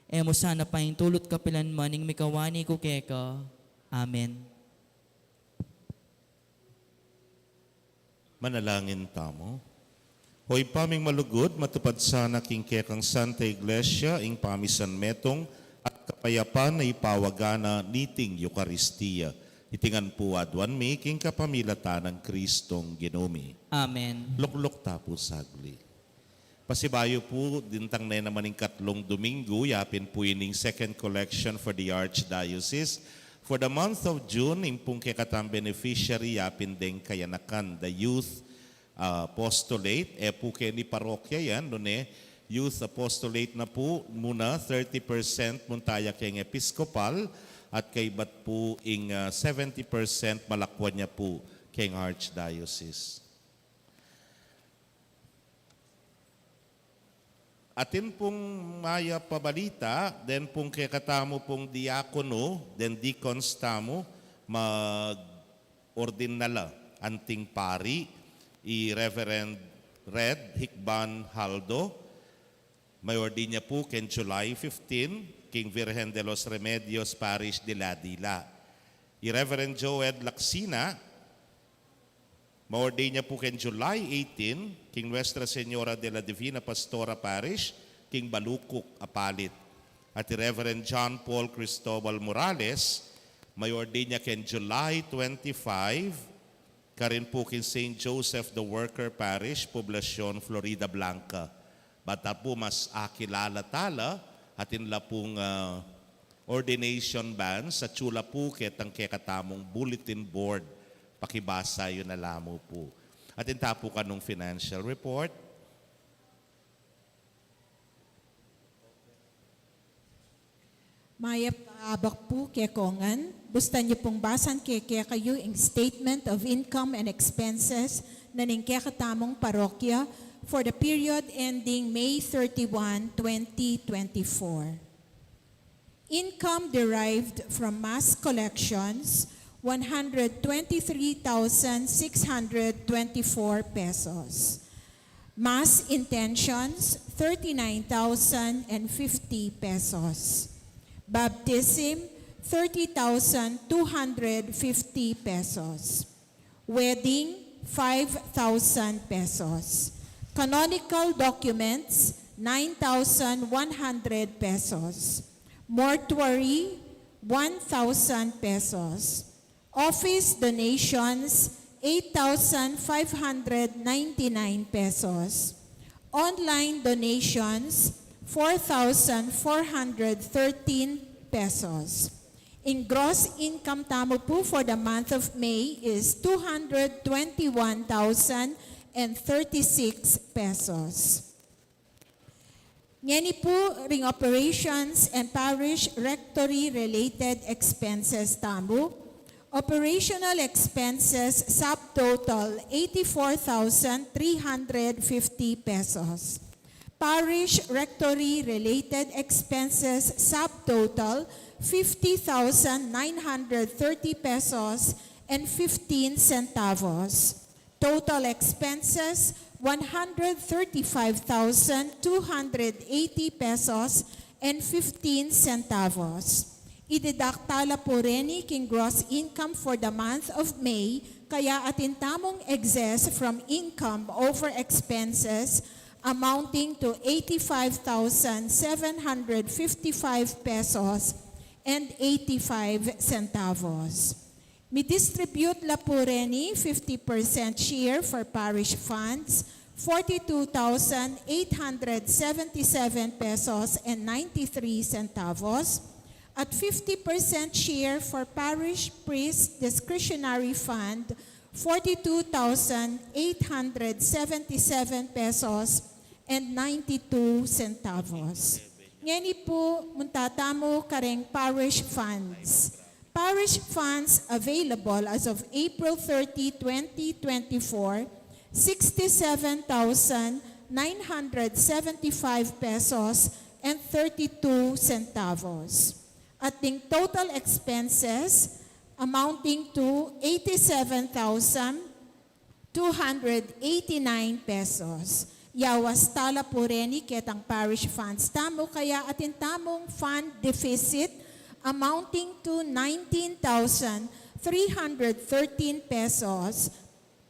E mu sana paintulut kapilan man ing mikawani ku keka. Amen. Manalangin tamu. O Ibpa ming malugud, matupad sana king kekang Santa Iglesia ing pamisanmetung at kapayapan a ipawaga na niting Eukaristia. Iti ngan pu aduan mi king kapamilatan nang Kristong Ginu mi. Amen. Lukluk ta pu saglit. Pasibayu pu, dintang ne naman ing katlung Domingo, yapin pu ining second collection for the Archdiocese. For the month of June, ing pung kekatang beneficiary, yapin deng kayanakan, the youth, ah, apostolate, e pu keni parokya yan, nune youth apostolate na pu muna, thirty percent munta ya keng episkopal, at kaybat pu ing, ah, seventy percent malakwan ya pu keng archdiocese. Atin pung mayap a balita, den pung kekatamu pung diakono, den deacons tamu, mag-ordin na la anting pari, i Reverend Red Hikban Haldo, may-ordin ya pu keng July fifteen, king Virgen de los Remedios Parish, Dila-Dila. I Reverend Joed Lacsina, ma-ordain ya pu keng July eighteen, king Nuestra Señora de la Divina Pastora Parish, king Balukuk, Apalit. At i Reverend John Paul Cristobal Morales, may-ordain ya keng July twenty-five, karin pu king Saint Joseph the Worker Parish, Poblacion, Floridablanca. Bang pu mas akilala tala, atin la pung, ah, ordination banns, atsu la pu ketang kekatamung bulletin board, pakibasa yu na la mu pu. Atin ta pu kanung financial report. Mayap a abak pu kekongan, bustan yu pung basan kekayu ing statement of income and expenses na ning kekatamung parokya for the period ending May thirty-one, twenty twenty-four. Income derived from mass collections, one hundred twenty-three thousand six hundred twenty-four pesos. Mass intentions, thirty-nine thousand and fifty pesos. Baptism, thirty thousand two hundred fifty pesos. Wedding, five thousand pesos. Canonical documents, nine thousand one hundred pesos. Mortuary, one thousand pesos. Office donations, eight thousand five hundred ninety-nine pesos. Online donations, four thousand four hundred thirteen pesos. Ing gross income tamu pu for the month of May is two hundred twenty-one thousand and thirty-six pesos. Ngeni pu ring operations and parish rectory related expenses tamu. Operational expenses subtotal eighty-four thousand three hundred fifty pesos. Parish rectory related expenses subtotal fifty thousand nine hundred thirty pesos and fifteen centavos. Total expenses, one hundred thirty-five thousand two hundred eighty pesos and fifteen centavos. I-deduct tala pu reni king gross income for the month of May, kaya atin tamung excess from income over expenses amounting to eighty-five thousand seven hundred fifty-five pesos and eighty-five centavos. Mi-distribute la pu reni, fifty percent share for parish funds, forty-two thousand eight hundred seventy-seven pesos and ninety-three centavos, at fifty percent share for parish priest discretionary fund, forty-two thousand eight hundred seventy-seven pesos and ninety-two centavos. Ngeni pu, munta tamu kareng parish funds. Parish funds available as of April thirty, twenty twenty-four, sixty-seven thousand nine hundred seventy-five pesos and thirty-two centavos. At ding total expenses amounting to eighty-seven thousand two hundred eighty-nine pesos. Yawas tala pu reni ketang parish funds tamu, kaya atin tamung fund deficit amounting to nineteen thousand three hundred thirteen pesos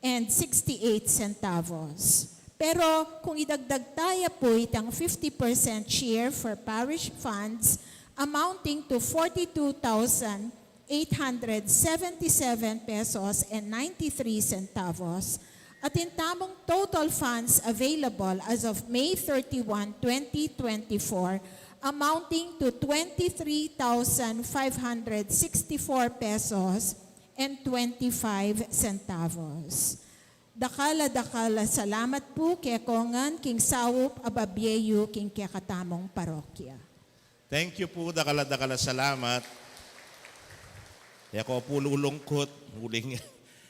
and sixty-eight centavos. Pero kung idagdag taya pu itang fifty percent share for parish funds amounting to forty-two thousand eight hundred seventy-seven pesos and ninety-three centavos, atin tamung total funds available as of May thirty-one, twenty twenty-four, amounting to twenty-three thousand five hundred sixty-four pesos and twenty-five centavos. Dakal a dakal a salamat pu keko ngan king saup a bibie yu king kekatamung parokya. Thank you pu, dakal a dakal a salamat. E ko pu lulungkut, uling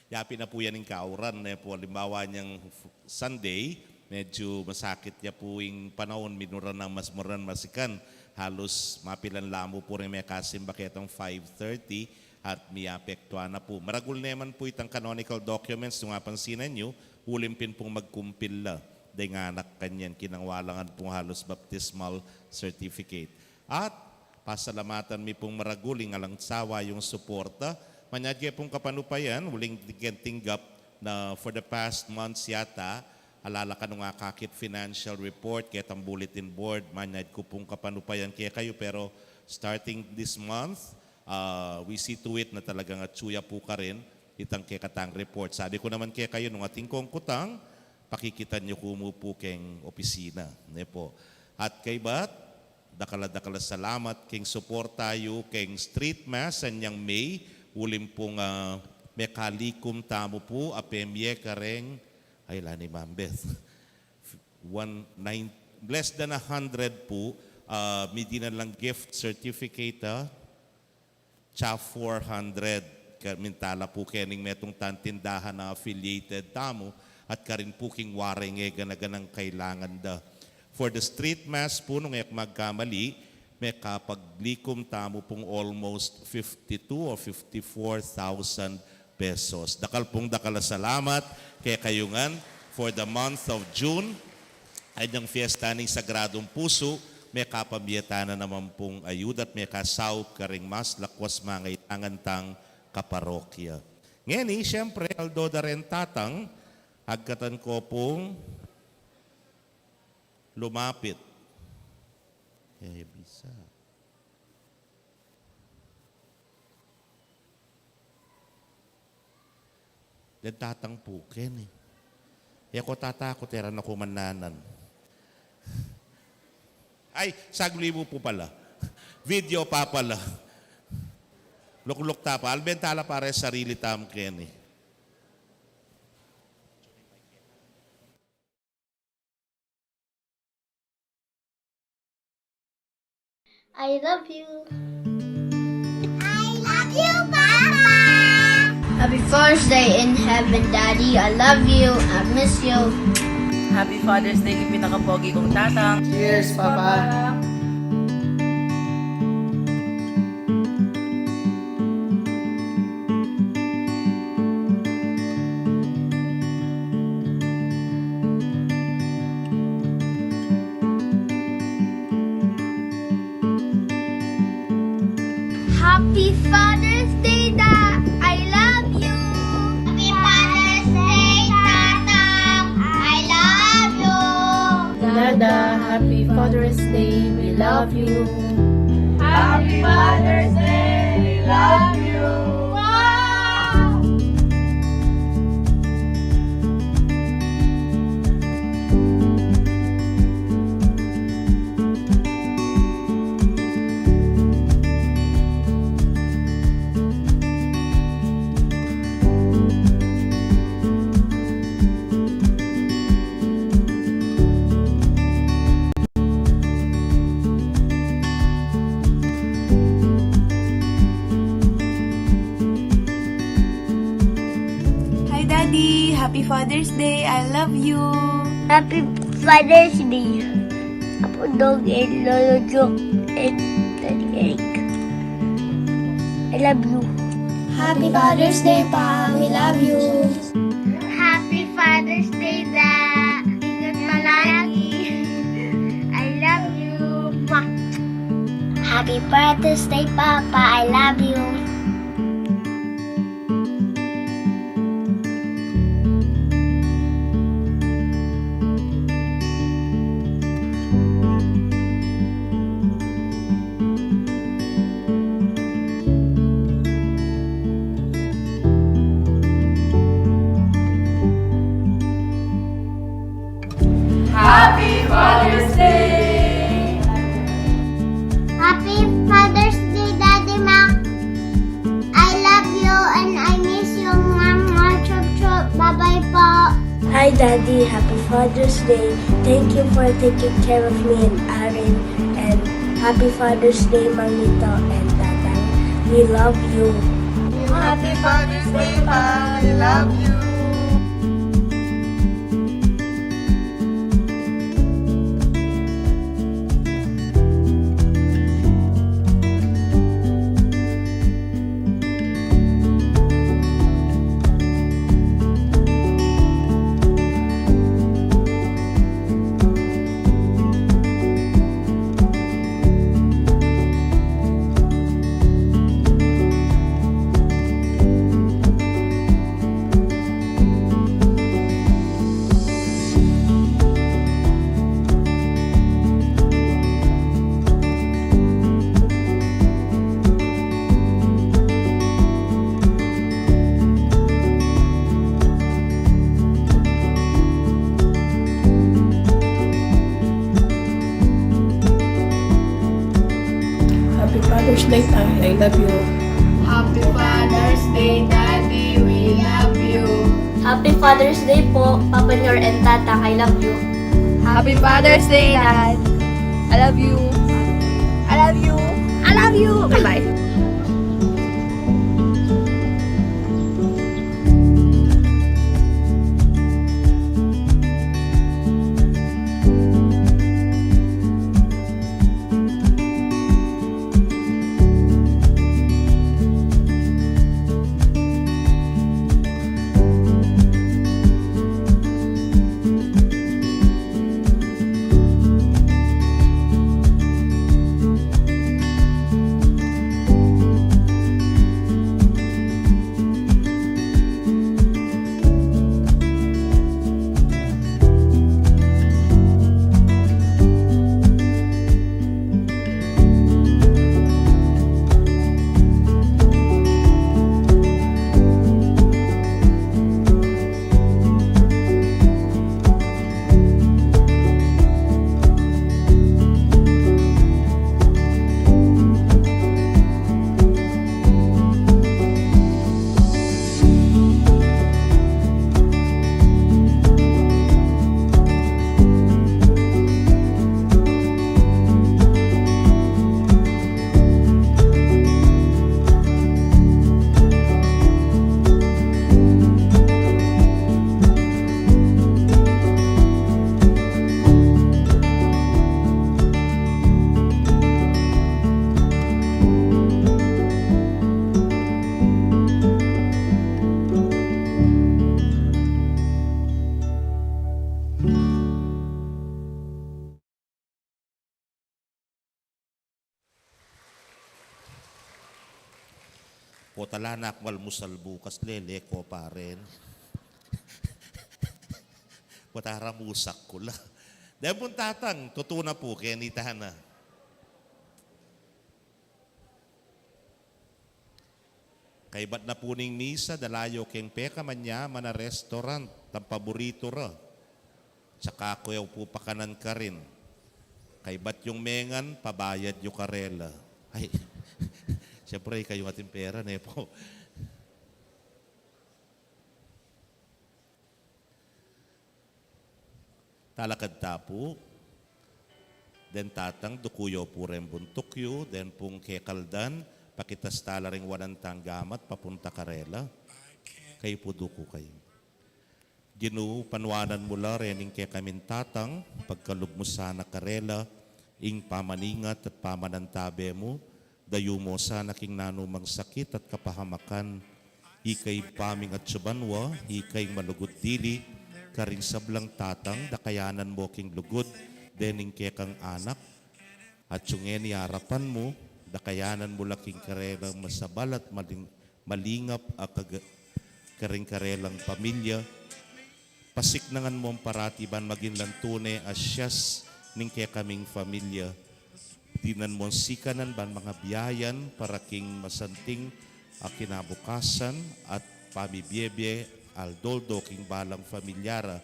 yapin na pu yan ing kauran, ne pu, alimbawa niang Sunday, medyu masakit ya pu ing panaun, minuran nang mas muran masikan, halus mapilan la mu pu ring mekasimba ketang five thirty, at miapektuan na pu. Maragul ne man pu itang canonical documents, nung apansinan yu, uling pin pung magkumpil la deng anak kanyan, kinang wala ngan pung halus baptismal certificate. At pasalamatan mi pung maragul ing alang sawa yung suporta. Manyad ke pung kapanupayan, uling di ken tinggap na for the past months yata, ala la kanu akakit financial report ketang bulletin board, manyad ku pung kapanupayan kekayu, pero starting this month, ah, we see to it na talagang atsu ya pu karin itang kekatang report. Sabi ku naman kekayu, nung atin kong kutang, pakikitan yu ku mu pu keng opisina, ne pu. At kaybat, dakal a dakal a salamat keng suporta yu keng street mass anyang May, uling pung, ah, mekalikum tamu pu a pemie kareng, ay, la ni Ma'am Beth. One nine, less than a hundred pu, ah, midinalang gift certificate, ah, tsa four hundred, ka-, mintala pu kening metung tang tindahan a affiliated tamu, at karin pu king wareng e gana-ganang kailangan da. For the street mass pu, nung e ku magkamali, mekapaglikum tamu pung almost fifty-two or fifty-four thousand pesos. Dakal pung dakal a salamat kekayu ngan for the month of June. Anyang fiesta ning Sagradong Pusu, mekapamie tana naman pung ayuda at mekasaup karing mas lakwas mangailangan tang kaparokya. Ngeni, siyempre, aldo da ren Tatang, agkatan ko pung lumapit. E bisa. Deng Tatang pu keni. E ko tatakut, e ra na ku mananan. Ay, saglit mu pu pala. Video pa pala. Lukluk ta pa. Alben tala pa re sarili tamu keni. I love you. I love you, Papa. Happy Father's Day in heaven, Daddy. I love you. I miss you. Happy Father's Day, pinakapogi kong tatang. Cheers, Papa. Happy Father's Day, Da. I love you. Happy Father's Day, Tata. I love you. Dada, happy Father's Day. We love you. Happy Father's Day. We love you. Wow! Father's Day, I love you. Happy Father's Day, Apo Dong and Lolo Joke and Daddy Eric. I love you. Happy Father's Day, Pa. We love you. Happy Father's Day, Da. Ingat palagi. I love you. Mwah. Happy Father's Day, Papa. I love you. Happy Father's Day! Happy Father's Day, Daddy Mac. I love you and I miss you, Mama. Chup chup. Bye-bye po. Hi, Daddy. Happy Father's Day. Thank you for taking care of me and Aaron. And happy Father's Day, Manito and Tatang. We love you. Happy Father's Day, Pa. We love you. Happy Father's Day, Pa. I love you. Happy Father's Day, Daddy. We love you. Happy Father's Day po, Papa Nyor and Tatang. I love you. Happy Father's Day, Dad. I love you. I love you. I love you. Bye-bye. Potala na ku malmusal bukas, lele ko pa rin. Potara musak ku la. Deng pung tatang, tutu na pu, keni tana. Kaybat na pu ning misa, dala yu keng pekamanyaman a restaurant, tang paboritu ra. Tsaka ku yu pu pakanan karin. Kaybat yung mengan, pabayad yu karela. Ay, siyempre, ikayu ating pera, ne pu? Talakad ta pu. Deng tatang, duku yu pu reng buntuk yu, deng pung kekaldan, pakitas ta la ring wanan tang gamat, papunta karela. Kayu pu duku kayu. Ginu, panuanan mu la rening kekaming tatang, pagkalub mu sana karela ing pamaningat at pamanantabe mu, dayu mu sana king nanumang sakit at kapahamakan, ika ing paming atsu banua, ika ing malugud dili, karing sablang tatang, dakayanan mu king lugud dening kekang anak, at sungeni arapan mu, dakayanan mu la king karelang masabal at maling-, malingap a kaga-, karing karelang pamilya. Pasiknangan mu parati ban maging la tune a siyas ning kekaming pamilya. Dinan mu sikanan ban mangabiayan para king masanting a kinabukasan at pamibiebie aldo-aldo king balang pamilya ra.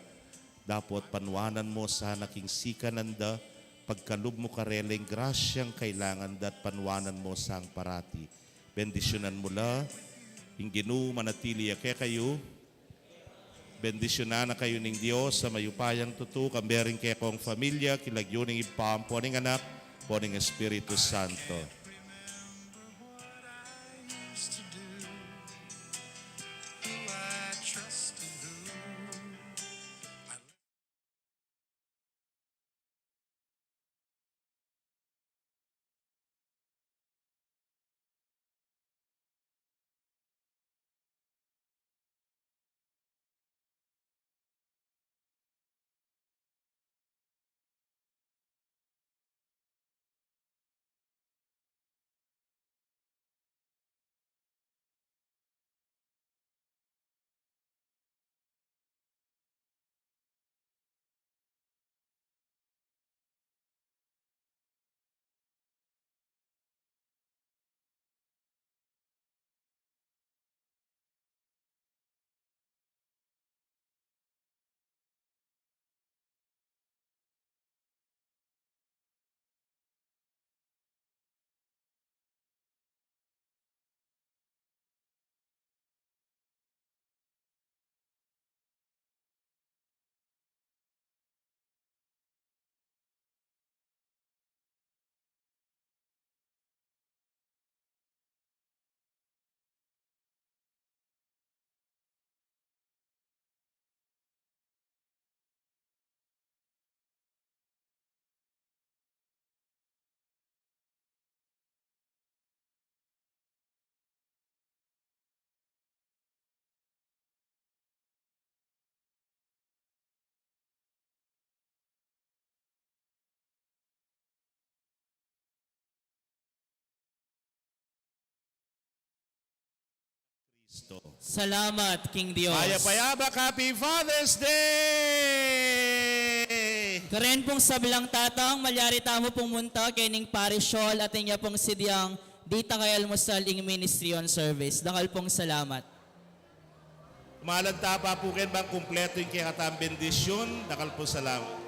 Dapot panuanan mu sana king sikanan da, pagkalub mu karela ing grasyang kailangan da at panuanan mu sang parati. Bendisyunan mu la, ing Ginu manatili ya kekayu. Bendisyunan na kayu ning Dios a mayupayang tutu, kambe ring kekong pamilya, king lagyu ning Ibpa, ampo ning Anak, ampo ning Espiritu Santo. Kristo. Salamat king Dios. Mayap a yabak, Happy Father's Day! Karen pung sablang tatang, malyari tamu pung munta kening parish hall at inya pung sidyang dita kayalmusal ing ministry on service. Dakal pung salamat. Malanta pa pu ken bang kumpletu ing kekatang bendisyun. Dakal pung salamat.